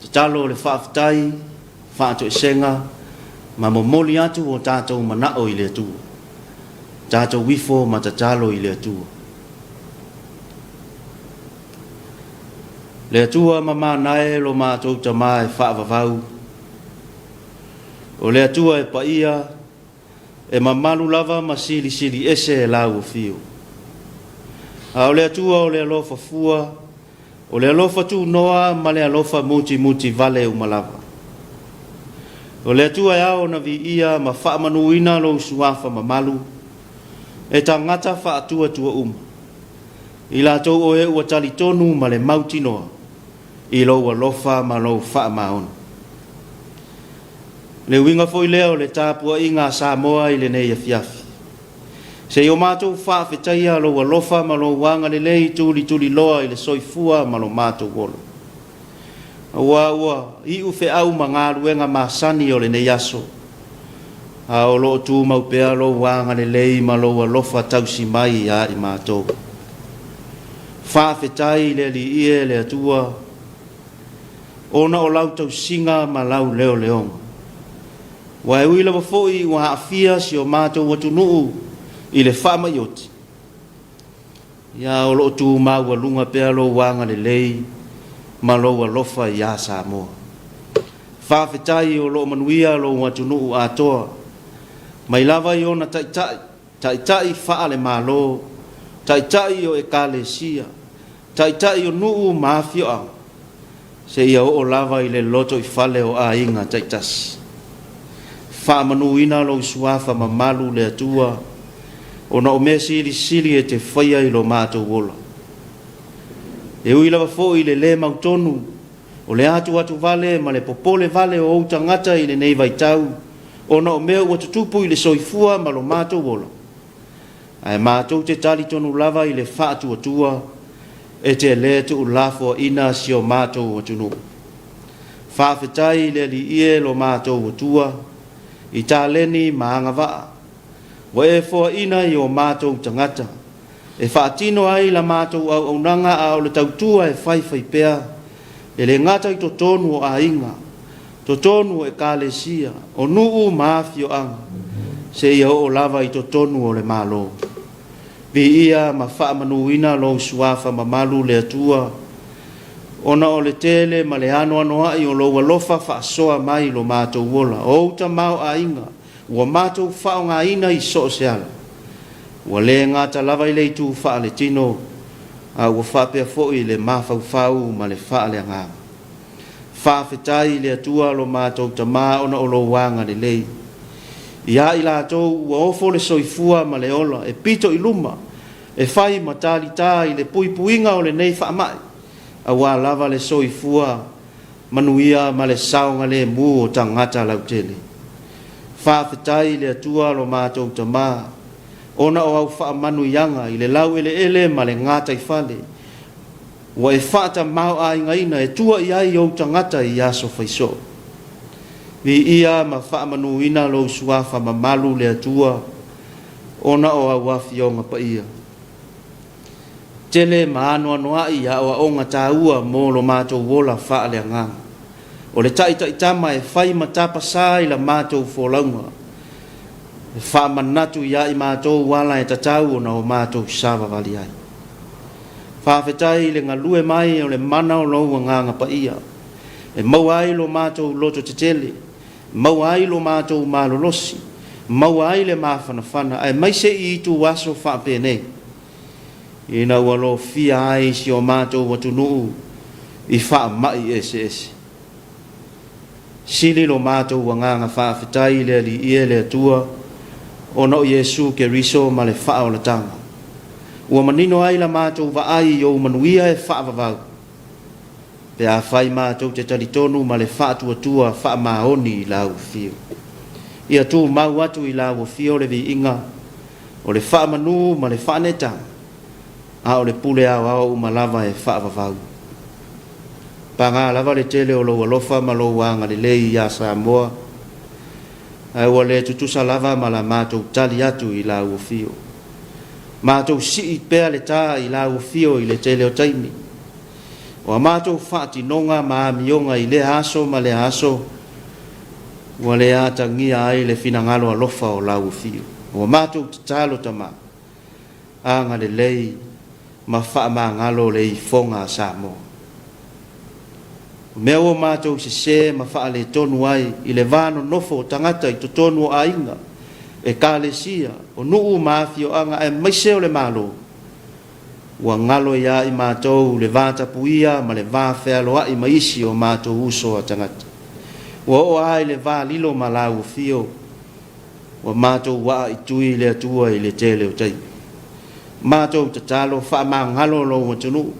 tatalo o le faafetai, faatoesega ma momoli atu o tatou manao i le Atua. Tatou ifo ma tatalo i le Atua. Le Atua mamana e lo matou Tama e faavavau, o le Atua e paia, e mamalu lava ma silisili ese e lau afio. A o le Atua o le alofa fua, o le alofa tunoa ma le alofa mutimuti vale uma lava. O le Atua e ao ona viia ma faamanuina lou suafa mamalu, e tagata faatuatua uma, i latou o e ua talitonu ma le mautinoa i lou alofa ma lou faamaoni. Le uiga foi lea o le tapuaiga a Samoa i lenei afiafi. Se i o matou faafetaia lou alofa ma lou agalelei tulituliloa i le soifua ma lo matou ola. Aua ua iu feau ma galuega masani o lenei aso, a o lo o tumau pea lou agalelei ma lou alofa tausi mai ia i matou. Faafetai i le Alii e le Atua, ona o lau tausiga ma lau leoleoga. Ua e ui lava foi ua aafia si o matou atunuu i le faamai oti, ia o lo o tu maualuga pea lou agalelei ma lou alofa iā Samoa. Faafetai o lo o manuia lou atunuu atoa, mai lava i ona taitai, taitai faale-Malo, taitai o Ekalesia, taitai o nuu ma afioaga, seia oo lava i le lotoifale o aiga taitasi. Faamanuina lou suafa mamalu le Atua, ona o mea silisili e te faia i lo matou ola. E ui lava foi i le lē mautonu o le atuatuvale ma le popole vale o ou tagata i lenei vaitau ona o mea ua tutupu i le soifua ma lo matou ola, ae matou te talitonu lava i le faatuatua e te lē tuulafoaina si o matou atunuu. Faafetai i le Alii e lo matou Atua i taleni ma agavaa ua e foaina i o matou tagata e faatino ai la matou auaunaga a o le tautua e faifai pea, e le gata i totonu o aiga, totonu o ekalesia, o nuu ma afioaga, seia oo lava i totonu o le Malo. Viia ma faamanuina lou suafa mamalu le Atua, ona o le tele ma le anoanoai o lou alofa faasoa mai i lo matou ola, o ou tamaoaiga ua matou faaaogaina i so o se ala. Ua le gata lava i le itu faaletino, a ua faapea foi le mafaufau ma le faaleagaga. Faafetai i le Atua lo matou Tama ona o lou agalelei. Ia i latou ua ofo le soifua ma le ola e pito i luma, e fai ma talitā i le puipuiga o lenei faamai, aua lava le soifua manuia ma le saogalemu o tagata lautele. Faafetai i le Atua lo matou Tama, ona o au faamanuiaga i le laueleele ma le gataifale, ua e faatamaoaigaina e tua i ai ou tagata i aso faisoo. Viia ma faamanuina lou suafa mamalu le Atua, ona o au afioga paia. Tele ma anoanoai aoaoga taua mo lo matou ola faaleagaga. O le taitaitama e fai ma tapasā i la matou folauga, e faamanatu iā i matou ala e tatau ona o matou savavali ai. Faafetai i le galue mai o le mana o lou Agaga Paia, e maua ai lo matou loto tetele, maua ai lo matou malolosi, maua ai le mafanafana, aemaise i ituaso faapenei, ina ua lofia ai si o matou atunuu i faamai eseese. Sili lo matou agaga faafetai i le Alii e le Atua, ona o Iesu Keriso ma le faaolataga. Ua manino ai la matou vaai i ou manuia e faavavau, pe afai matou te talitonu ma le faatuatua faamaoni i lau afio. Ia tumau atu i lau afio le viiga o le faamanu ma le faaneetaga, a o le pule aoao uma lava e faavavau. Paga lava le tele o lou alofa ma lou agalelei iā Samoa, ae ua le tutusa lava ma la matou tali atu i lau afio. Matou sii pea le tā i lau afio i le tele o taimi. O a matou faatinoga ma amioga i lea aso ma lea aso, ua le atagia ai le finagalo alofa o Lau Afio. Ua matou tatalo Tama, agalelei ma faamagalo le ifoga a Samoa. O mea ua matou sese ma faaletonu ai i le va nonofo o tagata i totonu o aiga, ekalesia, o nuu ma afioaga aemaise o le Malo, ua galo ia i matou le va tapuia ma le va fealoai ma isi o matou uso a tagata. Ua oo lava i le va lilo ma lauofio, ua matou aa i tui le Atua i le tele o taimi. Matou tatalo, faamagalo lou atunuu,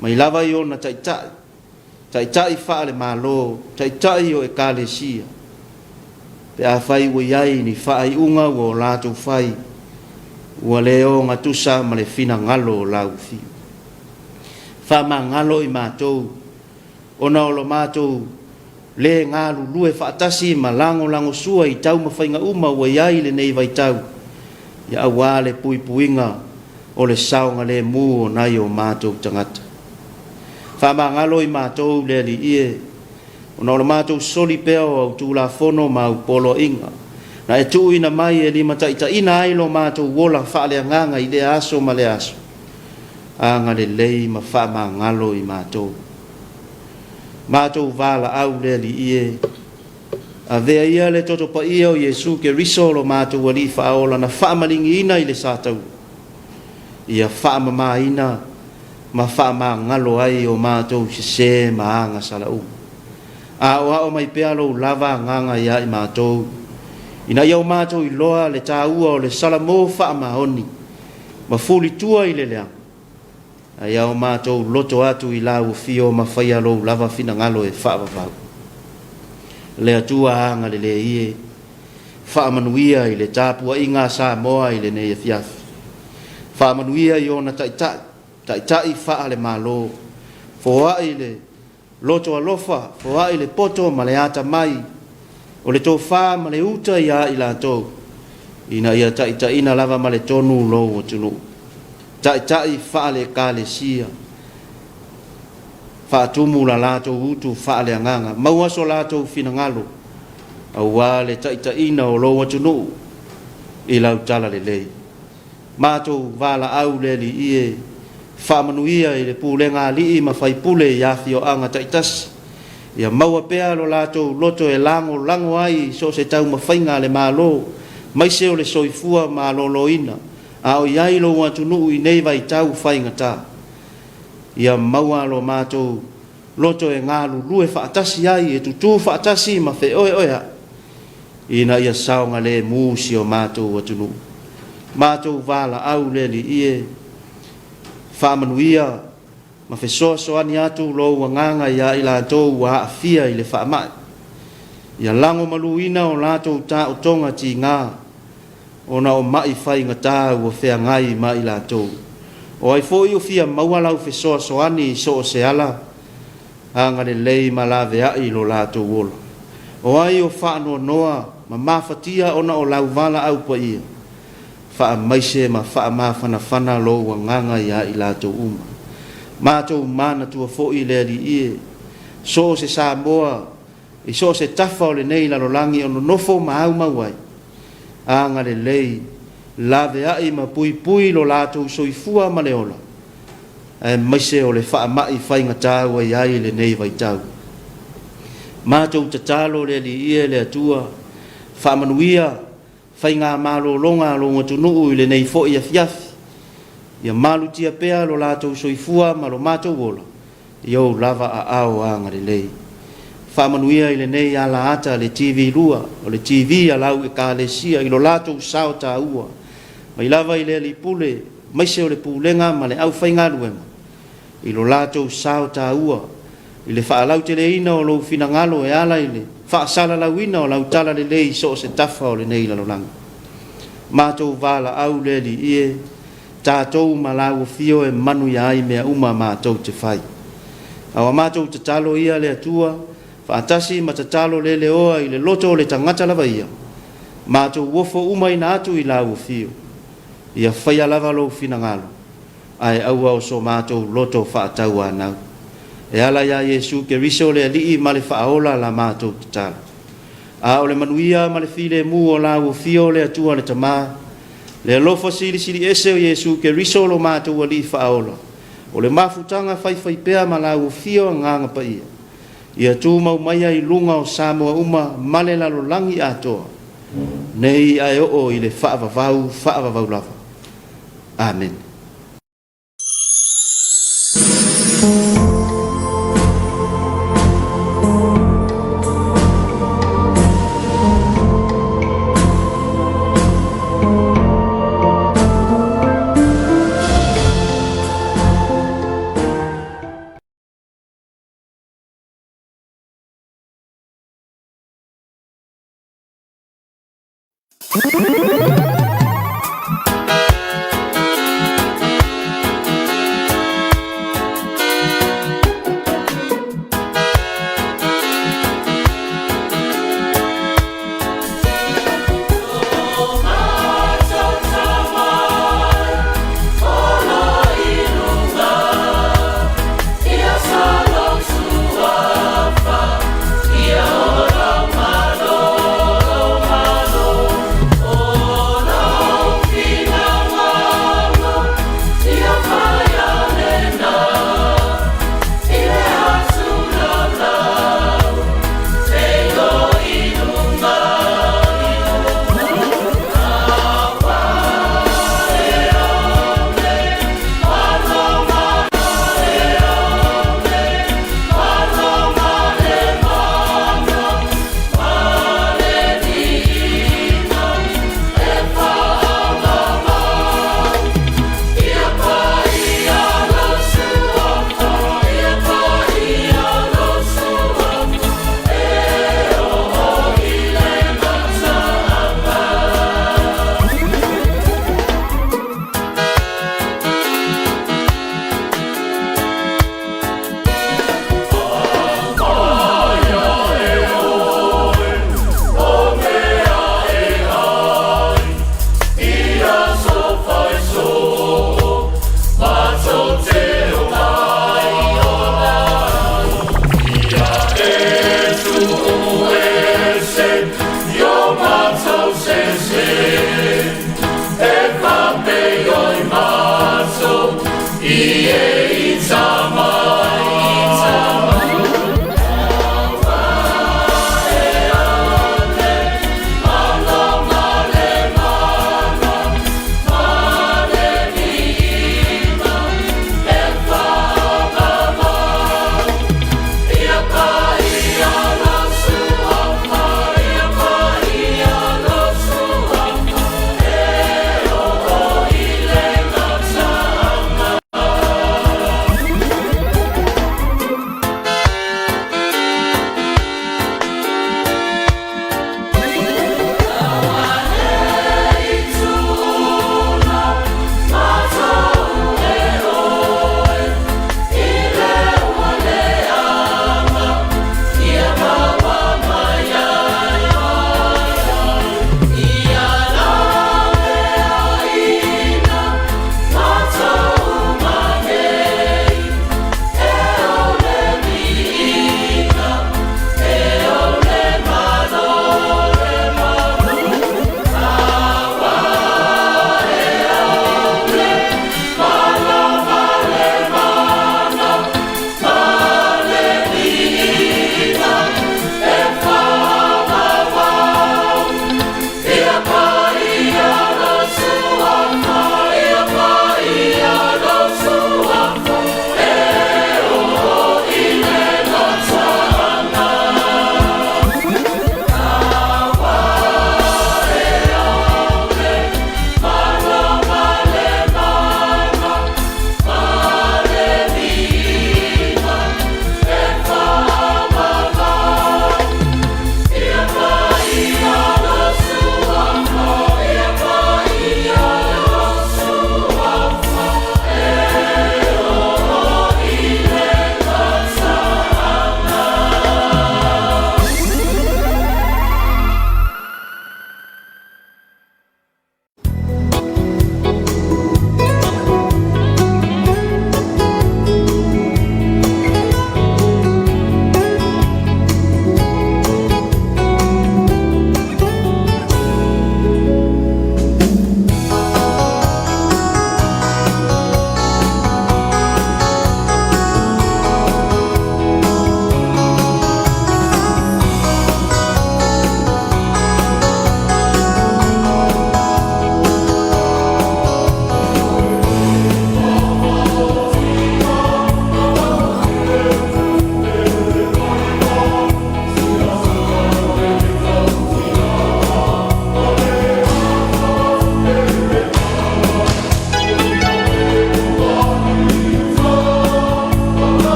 mai lava i ona taitai, taitai faale-Malo, taitai o Ekalesia, pe afai ua i ai ni faaiuga ua o latou fai, ua le ogatusa ma le finagalo o lau Afio. Faamagalo i matou, ona o lo matou le galulue faatasi ma lagolagosua i taumafaiga uma ua i ai lenei vaitau, ia aua le puipuiga o le saogalemu o nai o matou tagata. Faamagalo i matou le Alii e, ona o le matou soli pea o au Tulafono ma au poloaiga, na e tuuina mai e limataitaiina ai lo matou ola faaleagaga i lea aso ma lea aso. Agalelei ma faamagalo i matou. Matou valaau le Alii e, avea ia le toto paia o Iesu Keriso lo matou Alii Faaola na faamaligiina i le sataua, ia faamamaina ma faamagalo ai o matou sese ma agasala uma. Aoao mai pea lou lava agaga ia i matou, ina ia o matou iloa le taua o le salamo faamaoni ma fulitua i le leaga, a ia o matou loto atu i lau afio ma faia lou lava finagalo e faavavau. Le Atua agalelei e, faamanuia i le tapuaiga a Samoa i lenei afiafi. Faamanuia i ona taitai, taitai faale-Malo, foai le loto alofa, foai le poto ma le atamai, o le tofa ma le uta ia i latou, ina ia taitaiina lava ma le tonu lou atunuu. Taitai faale-Ekalesia, faatumu la latou utu faaleagaga, maua so latou finagalo, aua le taitaiina o lou atunuu i lau talalelei. Matou valaau le Alii e, faamanuia i le pulega alii ma faipule i afioaga taitasi, ia maua pea lo latou loto e lagolago ai i so o se taumafaiga a le Malo, maise o le soifua maloloina a o i ai lou atunuu i nei vaitau faigata. Ia maua lo matou loto e galulue faatasi ai, e tutū faatasi ma feoeoeaʻi, ina ia saogalemu si o matou atunuu. Matou valaau le Alii e, faamanuia ma fesoasoani atu lou agaga ia i latou ua aafia i le faamai. Ia lagomaluina o latou taotoga tiga, ona o maʻi faigata ua feagai ma i latou. O ai foi o fia maua lau fesoasoani i so o se ala, agalelei ma laveai lo latou ola. O ai o faanoanoa ma mafatia ona o lau valaau paia, faamaise ma faamafanafana lou agaga ia i latou uma. Matou manatua foi le Alii e, so o se Samoa i so o se tafa o lenei lalolagi o nonofo ma aumau ai, agalelei, laveai ma puipui lo latou soifua ma le ola, aemaise o le faamai faigata ua i ai i lenei vaitau. Matou tatalo le Alii e le Atua, faamanuia faigamalologa a lou atunuu i lenei foi afiafi, ia malutia pea lo latou soifua ma lo matou ola i ou lava aao agalelei. Faamanuia i lenei alaata le TV 2, o le TV a lau Ekalesia i lo latou sao taua, mai lava i le Alii Pule, maise o le Pulega ma le aufaigaluega, i lo latou sao taua i le faalauteleina o lou finagalo e ala i le faasalalauina o lau talalelei i so o se tafa o lenei lalolagi. Matou valaau le Alii e, tatou ma lau afio e manuia ai mea uma matou te fai. A o a matou tatalo ia le Atua, faatasi ma tatalo leleoa i le loto o le tagata lava ia, matou ofo umaina atu i lau afio, ia faia lava lou finagalo, ae aua o so matou loto faatauanau. E ala iā Iesu Keriso le Alii ma le Faaola la matou tatalo. A o le manuia ma le filemu o la ua fio le Atua le Tama, le alofa silisili ese o Iesu Keriso lo matou Alii Faaola, o le mafutaga faifaipea ma la ua fio Agaga Paia, ia tumau maia i luga o Samoa uma ma le lalolagi atoa, nei ae oo i le faavavau faavavau lava. Amene.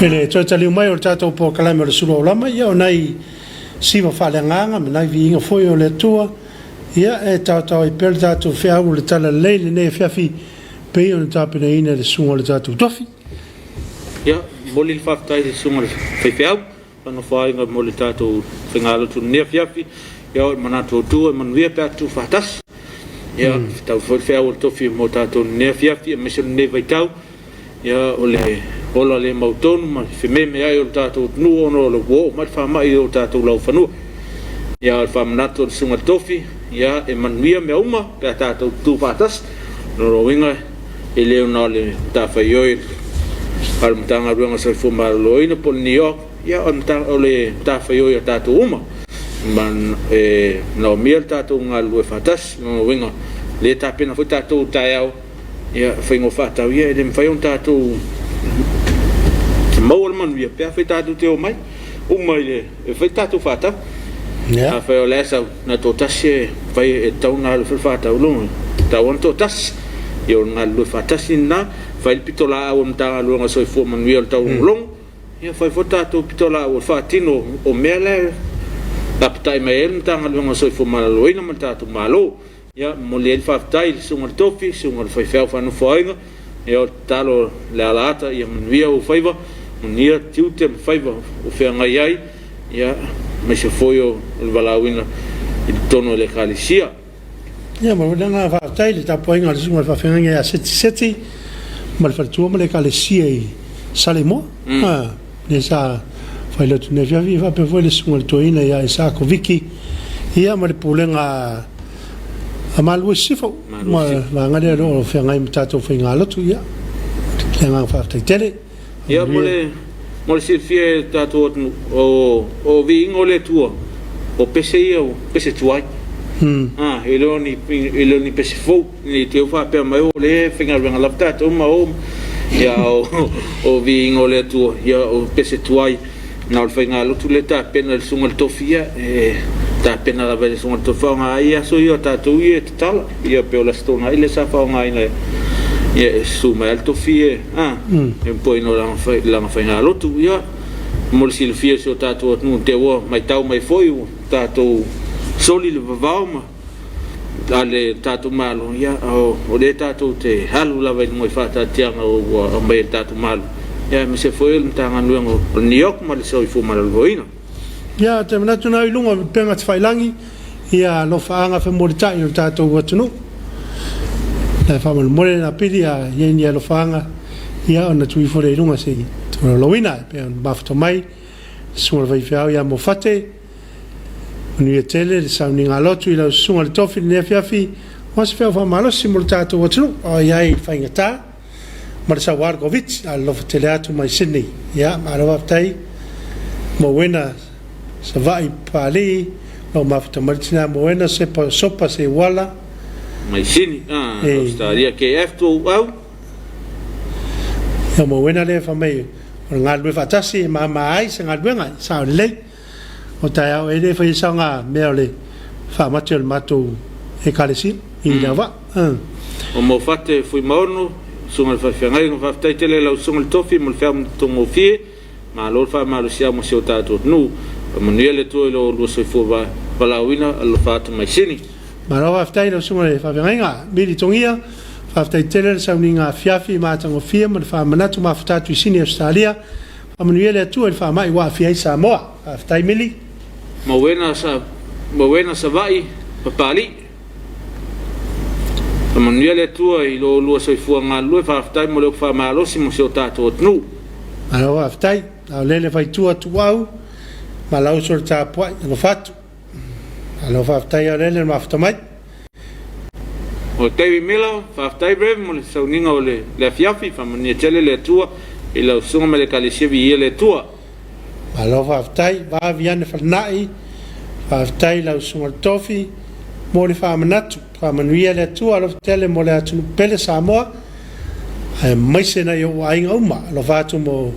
I le toe taliu mai o le tatou polokalame o le Sulu Aulama, ia o nai siva faaleagaga ma nai viiga foi o le Atua, ia e taotao ai pea le tatou feau o le Talalelei i lenei afiafi pei ona tapenaina e le susuga o le tatou tofi. Ia, momoli le faafetai i le susuga i le faifeau. Nofoaiga mo le tatou faigalotu i lenei afiafi. Ia, o le manatu autu e manuia pe a tutu faatasi. Ia, fetau foi le feau o le tofi mo tatou i lenei afiafi aemaise o lenei vaitau. Ia, o le ola le mautonu ma le fememeai o le tatou atunuu ona o le ua oo mai le faamai i o tatou laufanua. Ia, o le faamanatu o le susuga i le tofi, ia, e manuia mea uma pe a tatou tutu faatasi. O lona uiga, e le o na o le matafaioi a le Matagaluega o le Soifua Maloloina po o le NEOC, ia o le matafaioi a tatou uma. Ma e manaomia le tatou galulue faatasi. O lona uiga, o lea e tapena foi tatou i le taeao, ia faiga o faatau, ia e le mafai ona tatou maua le manuia pe afai tatou te omai uma i le e fai tatou faatau. Afai o la e sau na toatasi e fai e tatau ona alu e fai le faatau lona tatau ona toatasi. Ia o le galulue faatasi lena, fai le pitolaau a le Matagaluega o le Soifua Manuia o le Taulogologo, ia fai foi le tatou pitolaau o le faatino o mea la e lapatai mai ai le Matagaluega o le Soifua Maloloina ma le tatou Malo. Ia, momoli ai le faafetai i le Susuga i le Tofi, Susuga i le Faifeau Faanofoaiga, ia o le tatalo i le alaata ia manuia ou faiva, manuia tiute ma faiva o feagai ai, ia, aemaise foi o le valaauina i totonu o le Ekalesia. Ia, momoli le agaga faafetai i le tapuaiga a le Susuga i le Faafeagaiga ia Seti Seti ma le faletua ma le Ekalesia i Saleimoa. Lea sa failotu nei afiafi faapea foi le susuga i le toeaina ia Isaako Viki ia ma le pulega a Malua Sisifo ma vaega lea o lo o feagai ma tatou faigalotu ia le agaga faafetai tele. Ia mo le mo le silafia e le tatou atunuu o o viiga o le Atua o pese ia o pese tuai. A e le o ni e le o ni pese fou. Ne i te i ua faapea mai, o lea e faigaluega lava tatou ma o, ia, o viiga o le Atua, ia, o pese tuai, na o le faigalotu lea e tapena e le Susuga i le Tofi, ia, e tapena lava e le Susuga i le Tofi, faaaoga ai aso ia o tatou ia e tatala, ia, pei o le Aso Toonai lea sa faaaogaina e, ia, e susu mai lava le Tofi e, a, e moeina o lana faigalotu, ia, mo le silafia e si o tatou atunuu, te ua matau mai foi ua tatou soli le vavao ma a le tatou Malo, ia, o lea tatou te alu lava i luga i faataatiaga ua aumai e le tatou Malo, ia, aemaise foi o le Matagaluega o le NEOC ma le Soifua Maloloina. Ia, ou te manatu na i luga o upega tafailagi, ia alofaaga femolitai o le tatou atunuu. E faamolemole na pili a i ai ni alofaaga, ia ona tuu ifo lea i luga se i tolaulauina e pei ona mafuta mai le susuga i le faifeau ia Mofate. Manuia tele le sauniga a lotu i lau susuga i le tofi i lenei afiafi, aua se feau faamalosi mo le tatou atunuu a o i ai i le faigata ma le sauā o le Koviti a lolofa tele atu mai Sydney. Ia, malo faafetai Mowena Savaii Papalii, lo mafuta mai le tina Mowena Sepa Sopa Seuala. Mai Sydney, Australia, KF tou au. Ia Mowena lea fai mai o le galulue faatasi e mama ai se galuega, e sao lelei. O taeao e le fai ai saoga mea o le faamate o le matou ekalesia i le auvaa. O Mofate Fuimaono, Susuga i le Faifeagaiga, faafetai tele i lau Susuga i le Tofi mo le feau matagofie. Malo le faamalosiau mo si o tatou atunuu. Faamanuia le Atua i lo oulua soifua valaauina. Alofa atu mai Sini. Malo faafetai i lau Susuga i le Faafeagaiga. Mili Togia, faafetai tele le sauniga afiafi matagofie ma le faamanatu mafuta atu i Sini Ausetalia. Faamanuia le Atua i le faamai ua aafia ai Samoa. Faafetai Mili. Mauena sa Mauena Savaii Papalii. Faamanuia le Atua i lo oulua soifua galulue faafetai mo le upu faamalosi mo si o tatou atunuu. Malo faafetai. A o lele faitua Tuuau ma Lauso le tapuai. Alofa atu. Malo faafetai Aolele le mafuta mai. O David Miller, faafetai Rev mo le sauniga o le afiafi, faamanuia tele le Atua i lau susuga ma le Ekalesia viia le Atua. Malo faafetai Vavi ane Falanai, faafetai lau susuga le Tofi mo le faamanatu, faamanuia le Atua alofa tele mo le atunuu pele Samoa aemaise nai ou aiga uma, alofa atu mo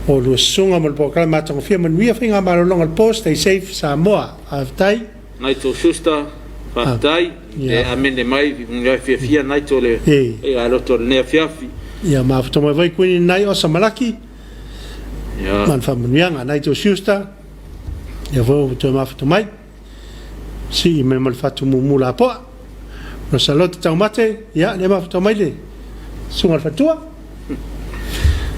oulua susuga mo le polokalame matagofie manuia faigamalologa o le po stay safe Samoa faafetai. Nigel Schuster, Faafetai, e amene mai i fiafia Nigel le faiga loto o lenei afiafi. Ia mafuta mai vai Kuini Nai Osa Malaki. Ma le faamanuiaga. Nai tou siusta, lea foi ua toe mafuta mai. Sii mai ma le fatu mumu lapoa. O Salote Taumate, ia, lea mafuta mai le susuga i le faletua.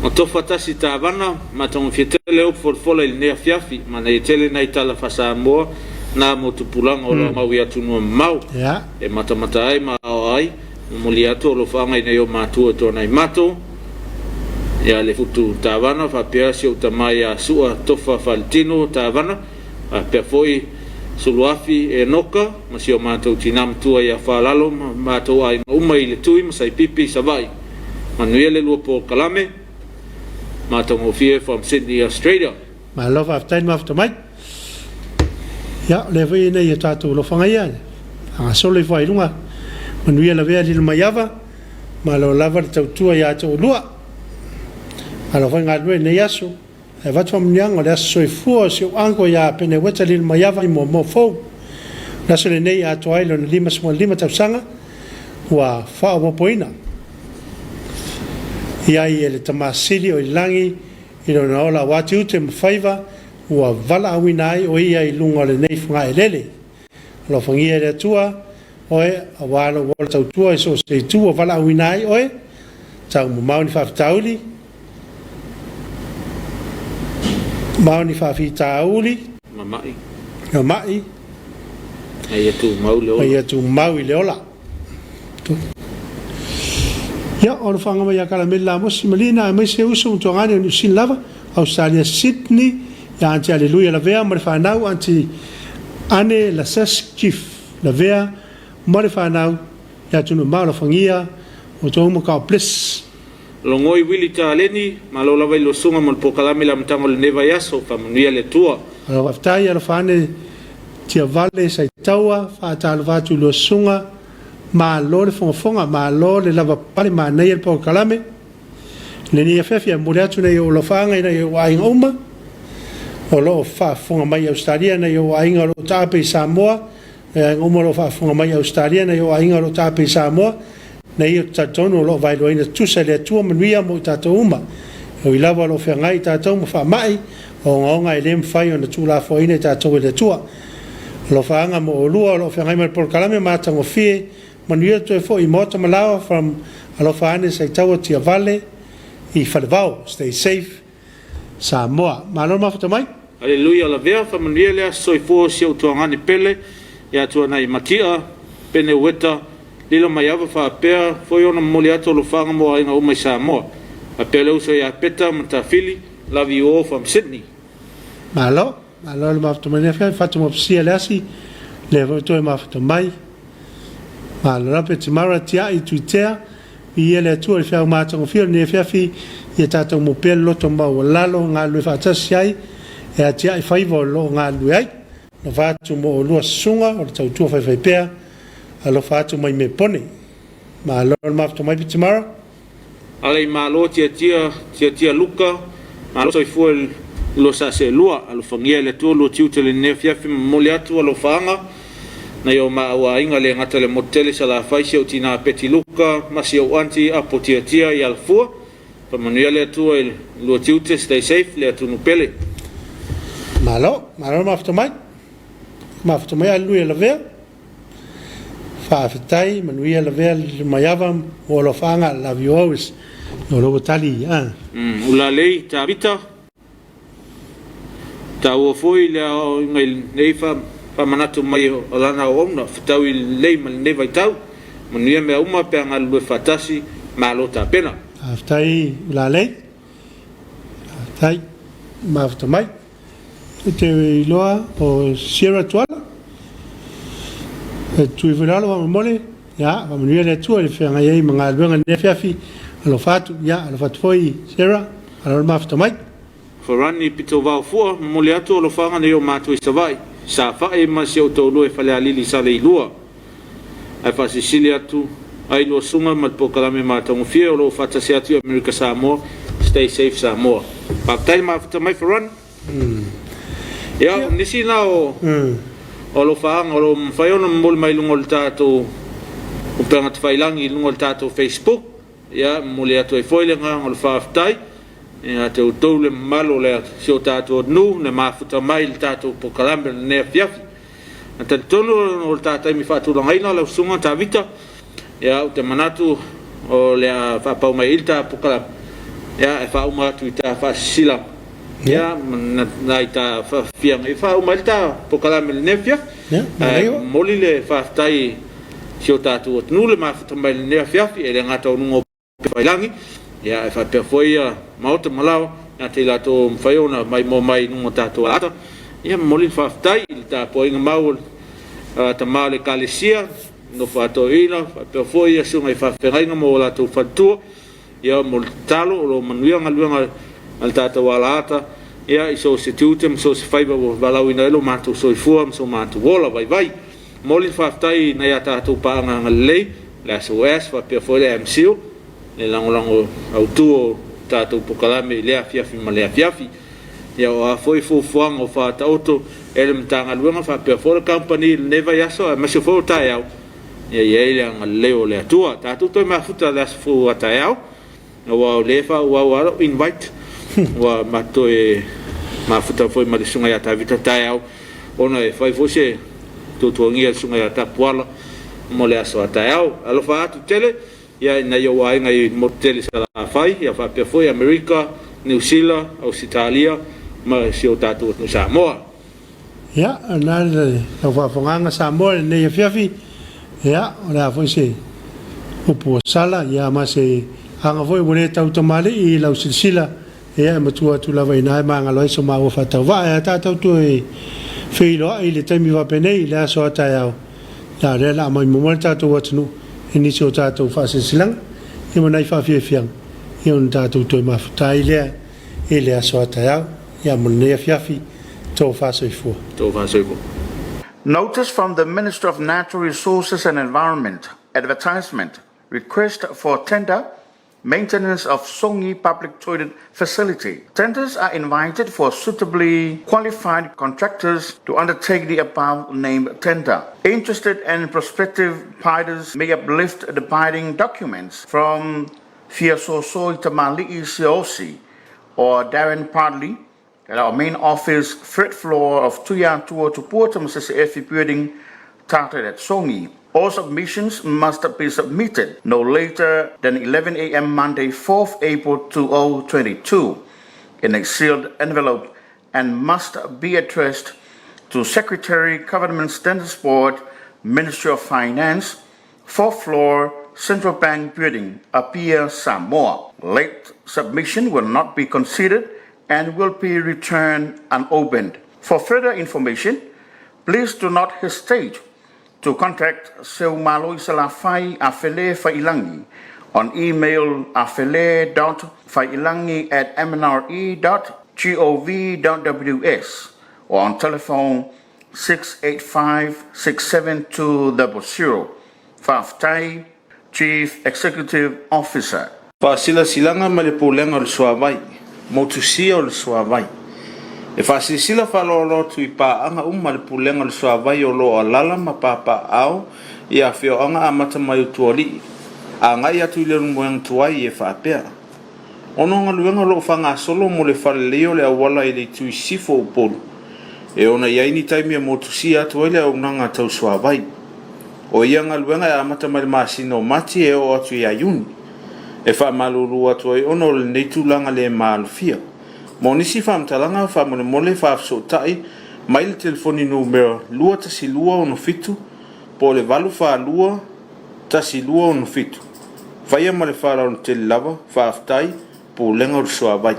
O Tofa Tasi Tavana, matagofie tele upu folafola i lenei afiafi, manaia tele nai tala faa-Samoa na mo tupulaga o lo o mau i atunuu mamao, e matamata ai ma aoao ai, momoli atu alofaaga i nai o matua tuanai matou, ia Lefutu Tavana faapea si ou tama ia Sua Tofa Faletino Tavana, faapea foi Suluafi Enoka ma si o matou tina matua ia Faalalo ma matou aiga uma i Letui ma Saipipi i Savaii. Manuia le lua polokalame. Matagofie from Sydney, Australia. Malo faafetai le mafuta mai. Ia, o lea foi ina ia tatou alofaga ia, faagasolo ifo ai i luga. Manuia lavea lilo mai ava, malo lava le tautua ia te oulua. Malo foi galulue i lenei aso. Ae avatu faamanuiaga o le aso soifua o si ou uncle ia Peneueta Lilo Maiava i Moamoa Fou. O le aso lenei e atoa ai lona 55 tausaga ua faaopoopoina i ai e le Tama Sili o i Lagi i lona ola aua tiute ma faiva ua valaauina ai o ia i luga o lenei fogaelele. Alofagia e le Atua oe aua lou ola tautua i so o se itu ua valaauina ai oe, taumamao ni faafitauli, mao ni faafitauli, Mamai. Mamai. Ma ia tumau le ola. Ma ia tumau i le ola. Ia, o alofaga mai ia Kalameli Lamosi ma Lina aemaise uso ma tuagane o Niu Sila lava, Ausetalia Sydney, ia Aunty Aleluia Lavea ma le fanau, Aunty Anne Laseschief Lavea ma le fanau, i atunuu mamao alofagia outou uma God bless. Logoi Willie Taleni, malo lava i losuga mo le polokalame i le amataga o lenei vaiaso, faamanuia le Atua. Malo faafetai, alofa ane Tiavale Saitaua, faatalofa atu i lua susuga, malo le fogafoga, malo le lavapapale, manaia le polokalame. I lenei afiafi e momoli atu nai ou alofaaga i nai ou aiga uma o lo o faafofoga mai i Ausetalia, nai ou aiga o lo o taape i Samoa, nai aiga uma o lo o faafofoga mai i Ausetalia, nai ou aiga o lo o taape i Samoa, nei ou te talitonu o lo o vaeluaina tutusa e le Atua manuia mo i tatou uma. E ui lava o lo o feagai i tatou ma faamai ogaoga e le mafai ona tuulafoaiina i tatou e le Atua. Alofaaga mo oulua o lo o feagai ma le polokalame matagofie Manuia toe foi i Maota ma Laoa from Alofa Ane Saitaua Tiavale i Falevao. Stay safe Samoa. Malo le mafuta mai. Aleluia lavea faamanuia le aso soifua o si ou tuagane pele ia Tuanai Matia Pene Ueta Lilo Maiava faapea foi ona momoli atu alofaga mo aiga uma i Samoa faapea le uso ia Peta ma Tafili love you all from Sydney. Malo, malo le mafuta mai lea fatu mopisia le asi lea foi toe mafuta mai. Malo lava pe Timara Tiai Tuitea, viia le Atua i le feau matagofie o lenei afiafi ia tatou mau pea le loto maualalo galulue faatasi ai e atiae faiva o lo o galulue ai. Alofa atu mo oulua susuga o le tautua faifaipea, alofa atu mai Mepone. Malo le mafuta mai Timara. Alai malo tiatia tiatia Luka malo soifua i lua sa seelua alofagia e le Atua lua tiute lenei afiafi momoli atu alofaaga nai o maau aiga le gata le motu tele Salafai si ou tina Peti Luka ma si ou aunty Apo Tiatia i Alafua faamanuia le Atua i lua tiute stay safe le atunu pele. Malo, malo mafuta mai. Mafuta mai Aleluia lavea. Faafetai, manuia lavea Maiava mo alofaaga love you always. O lo ua tali a. Ulalei Tavita, taua foi le aoaoina i lenei faamanatu mai o lana auauna, fetaui lelei ma lenei vaitau, manuia mea uma pe a galulue faatasi, malo tapena. Faafetai Ulalei, faafetai mafuta mai. E te iloa o Sierra Tuala, e tui foi lalo faamolemole, ia, faamanuia le Atua i le feagai ai ma galuega i lenei afiafi, alofa atu, ia, alofa atu foi Sierra, malo le mafuta mai. Farani Pitovao Fua, momoli atu alofaga nei o matou i Savaii, Safae ma si ou toalua i Falealili Saleilua. Ae faasilisili atu ai lua susuga ma le polokalame matagofie o lo o faatasi atu i Amerika Samoa, Stay Safe Samoa. Faafetai le mafuta mai Farani. Ia, o nisi na o alofaaga o lo o mafai ona momoli mai i luga o le tatou upega tafailagi i luga o le tatou Facebook. Ia, momoli atu ai foi le agaga o le faafetai. Ia te outou le mamalu o le si o tatou atunuu na mafuta mai i le tatou polokalame o lenei afiafi. E talitonu o le ta taimi faatulagaina lau susuga Tavita, ia ou te manatu o le a faapau mai i le ta polokalame, ia e faauma atu i ta faasisila, ia nai ta faafiafiaga e faauma ai le ta polokalame i lenei afiafi. Ae momoli le faafetai i si o tatou atunuu le mafuta mai i lenei afiafi, e le gata o luga o Failangi, ia ae faapea foi ia maota ma laoa ia te i latou o mafai ona maimoa mai i luga o tatou alaata. Ia momoli le faafetai i le tapuaiga mau a tama o le Ekalesia, nofo a toeaina, faapea foi ia susuga i faafeagaiga ma o latou faletua, ia mo le tatalo o lo o manuia galuega a le tatou alaata, ia i so o se tiute ma so o se faiva ua valaauina ai lo matou soifua ma so matou ola vaivai. Momoli le faafetai i nai a tatou paaga agalelei, le SOS faapea foi le MSIL, le lagolago autu o tatou polokalame i lea afiafi ma lea afiafi. Ia o a foi fuafuaga o faataoto e le Matagaluega faapea foi le kamupani i lenei vaiaso aemaise foi o taeao, ia i ai le agalelei o le Atua. Tatou toe mafuta i le aso fou a taeao. Aua o lea e faaauau lava lau invite ua matou toe mafuta foi ma le susuga ia Tavita taeao ona e fai foi se tuatuagia i le susuga ia Tapuala mo le aso a taeao. Alofa atu tele ia i nai ou aiga i motu tele i Salafai ia faapea foi Amerika, Niu Sila, Ausetalia ma si o tatou atunuu Samoa. Ia, o lena lau faafofogaaga Samoa i lenei afiafi, ia, o le a foi se upu ua sala, ia, ma se aga foi ua le tau tamalii i lau silasila, ia, e matua atu lava i ina e magalo ai so maua faatauvaa. E a tatou toe feiloai i le taimi faapenei i le aso a taeao, ia, o lea o le a maimoa mai le tatou atunuu i nisi o tatou faasilasilaga, ia ma nai faafiafiaga, ia ona tatou toe mafuta ai lea i le aso a taeao. Ia mo lenei afiafi, tofa soifua. Tofa soifua. Notice from the Minister of Natural Resources and Environment, advertisement, request for tender, maintenance of Songi Public Toilet Facility. Tenders are invited for suitably qualified contractors to undertake the above named tender. Interested and prospective bidders may uplift the bidding documents from Fiasosoi Tamali'i Siosi or Darren Padley at our main office, third floor of Tuya Tua Tupua Tamasese Efi Building, tarted at Songi. All submissions must be submitted no later than 11 a.m. Monday, 4th April 2022 in a sealed envelope and must be addressed to Secretary, Government Standards Board, Ministry of Finance, fourth floor, Central Bank Building, Apia, Samoa. Late submission will not be considered and will be returned unopened. For further information, please do not hesitate to contact Seumalo Salafai Afele Failangi on email afele.failangi at mnre.gov.ws or on telephone 685 67200. Faafetai, Chief Executive Officer. Faasilasilaga ma le Pulega o le Suavai, Motusia o le Suavai. E faasilasila faaaloalo atu i paaga uma le Pulega o le Suavai o lo o alaala ma papaaao i afioaga amata mai Utualii agai atu i Leulumoega tuai e faapea, Ona o galuega o lo o faagasolo mo le faaleleia o le auala i le itu i sisifo o Upolu, e ona i ai ni taimi e motusia atu ai le auaunaga tau suavai. O ia galuega e amata mai le masina o Mati e oo atu ia Iuni. E faamalulu atu ai ona o lenei tulaga le maalofia. Mo nisi faamatalaga, faamolemole faafesootai mai le telefoni numera 21267 po o le 842 1267. Faia ma le faaaloalo tele lava, faafetai, Pulega o le Suavai.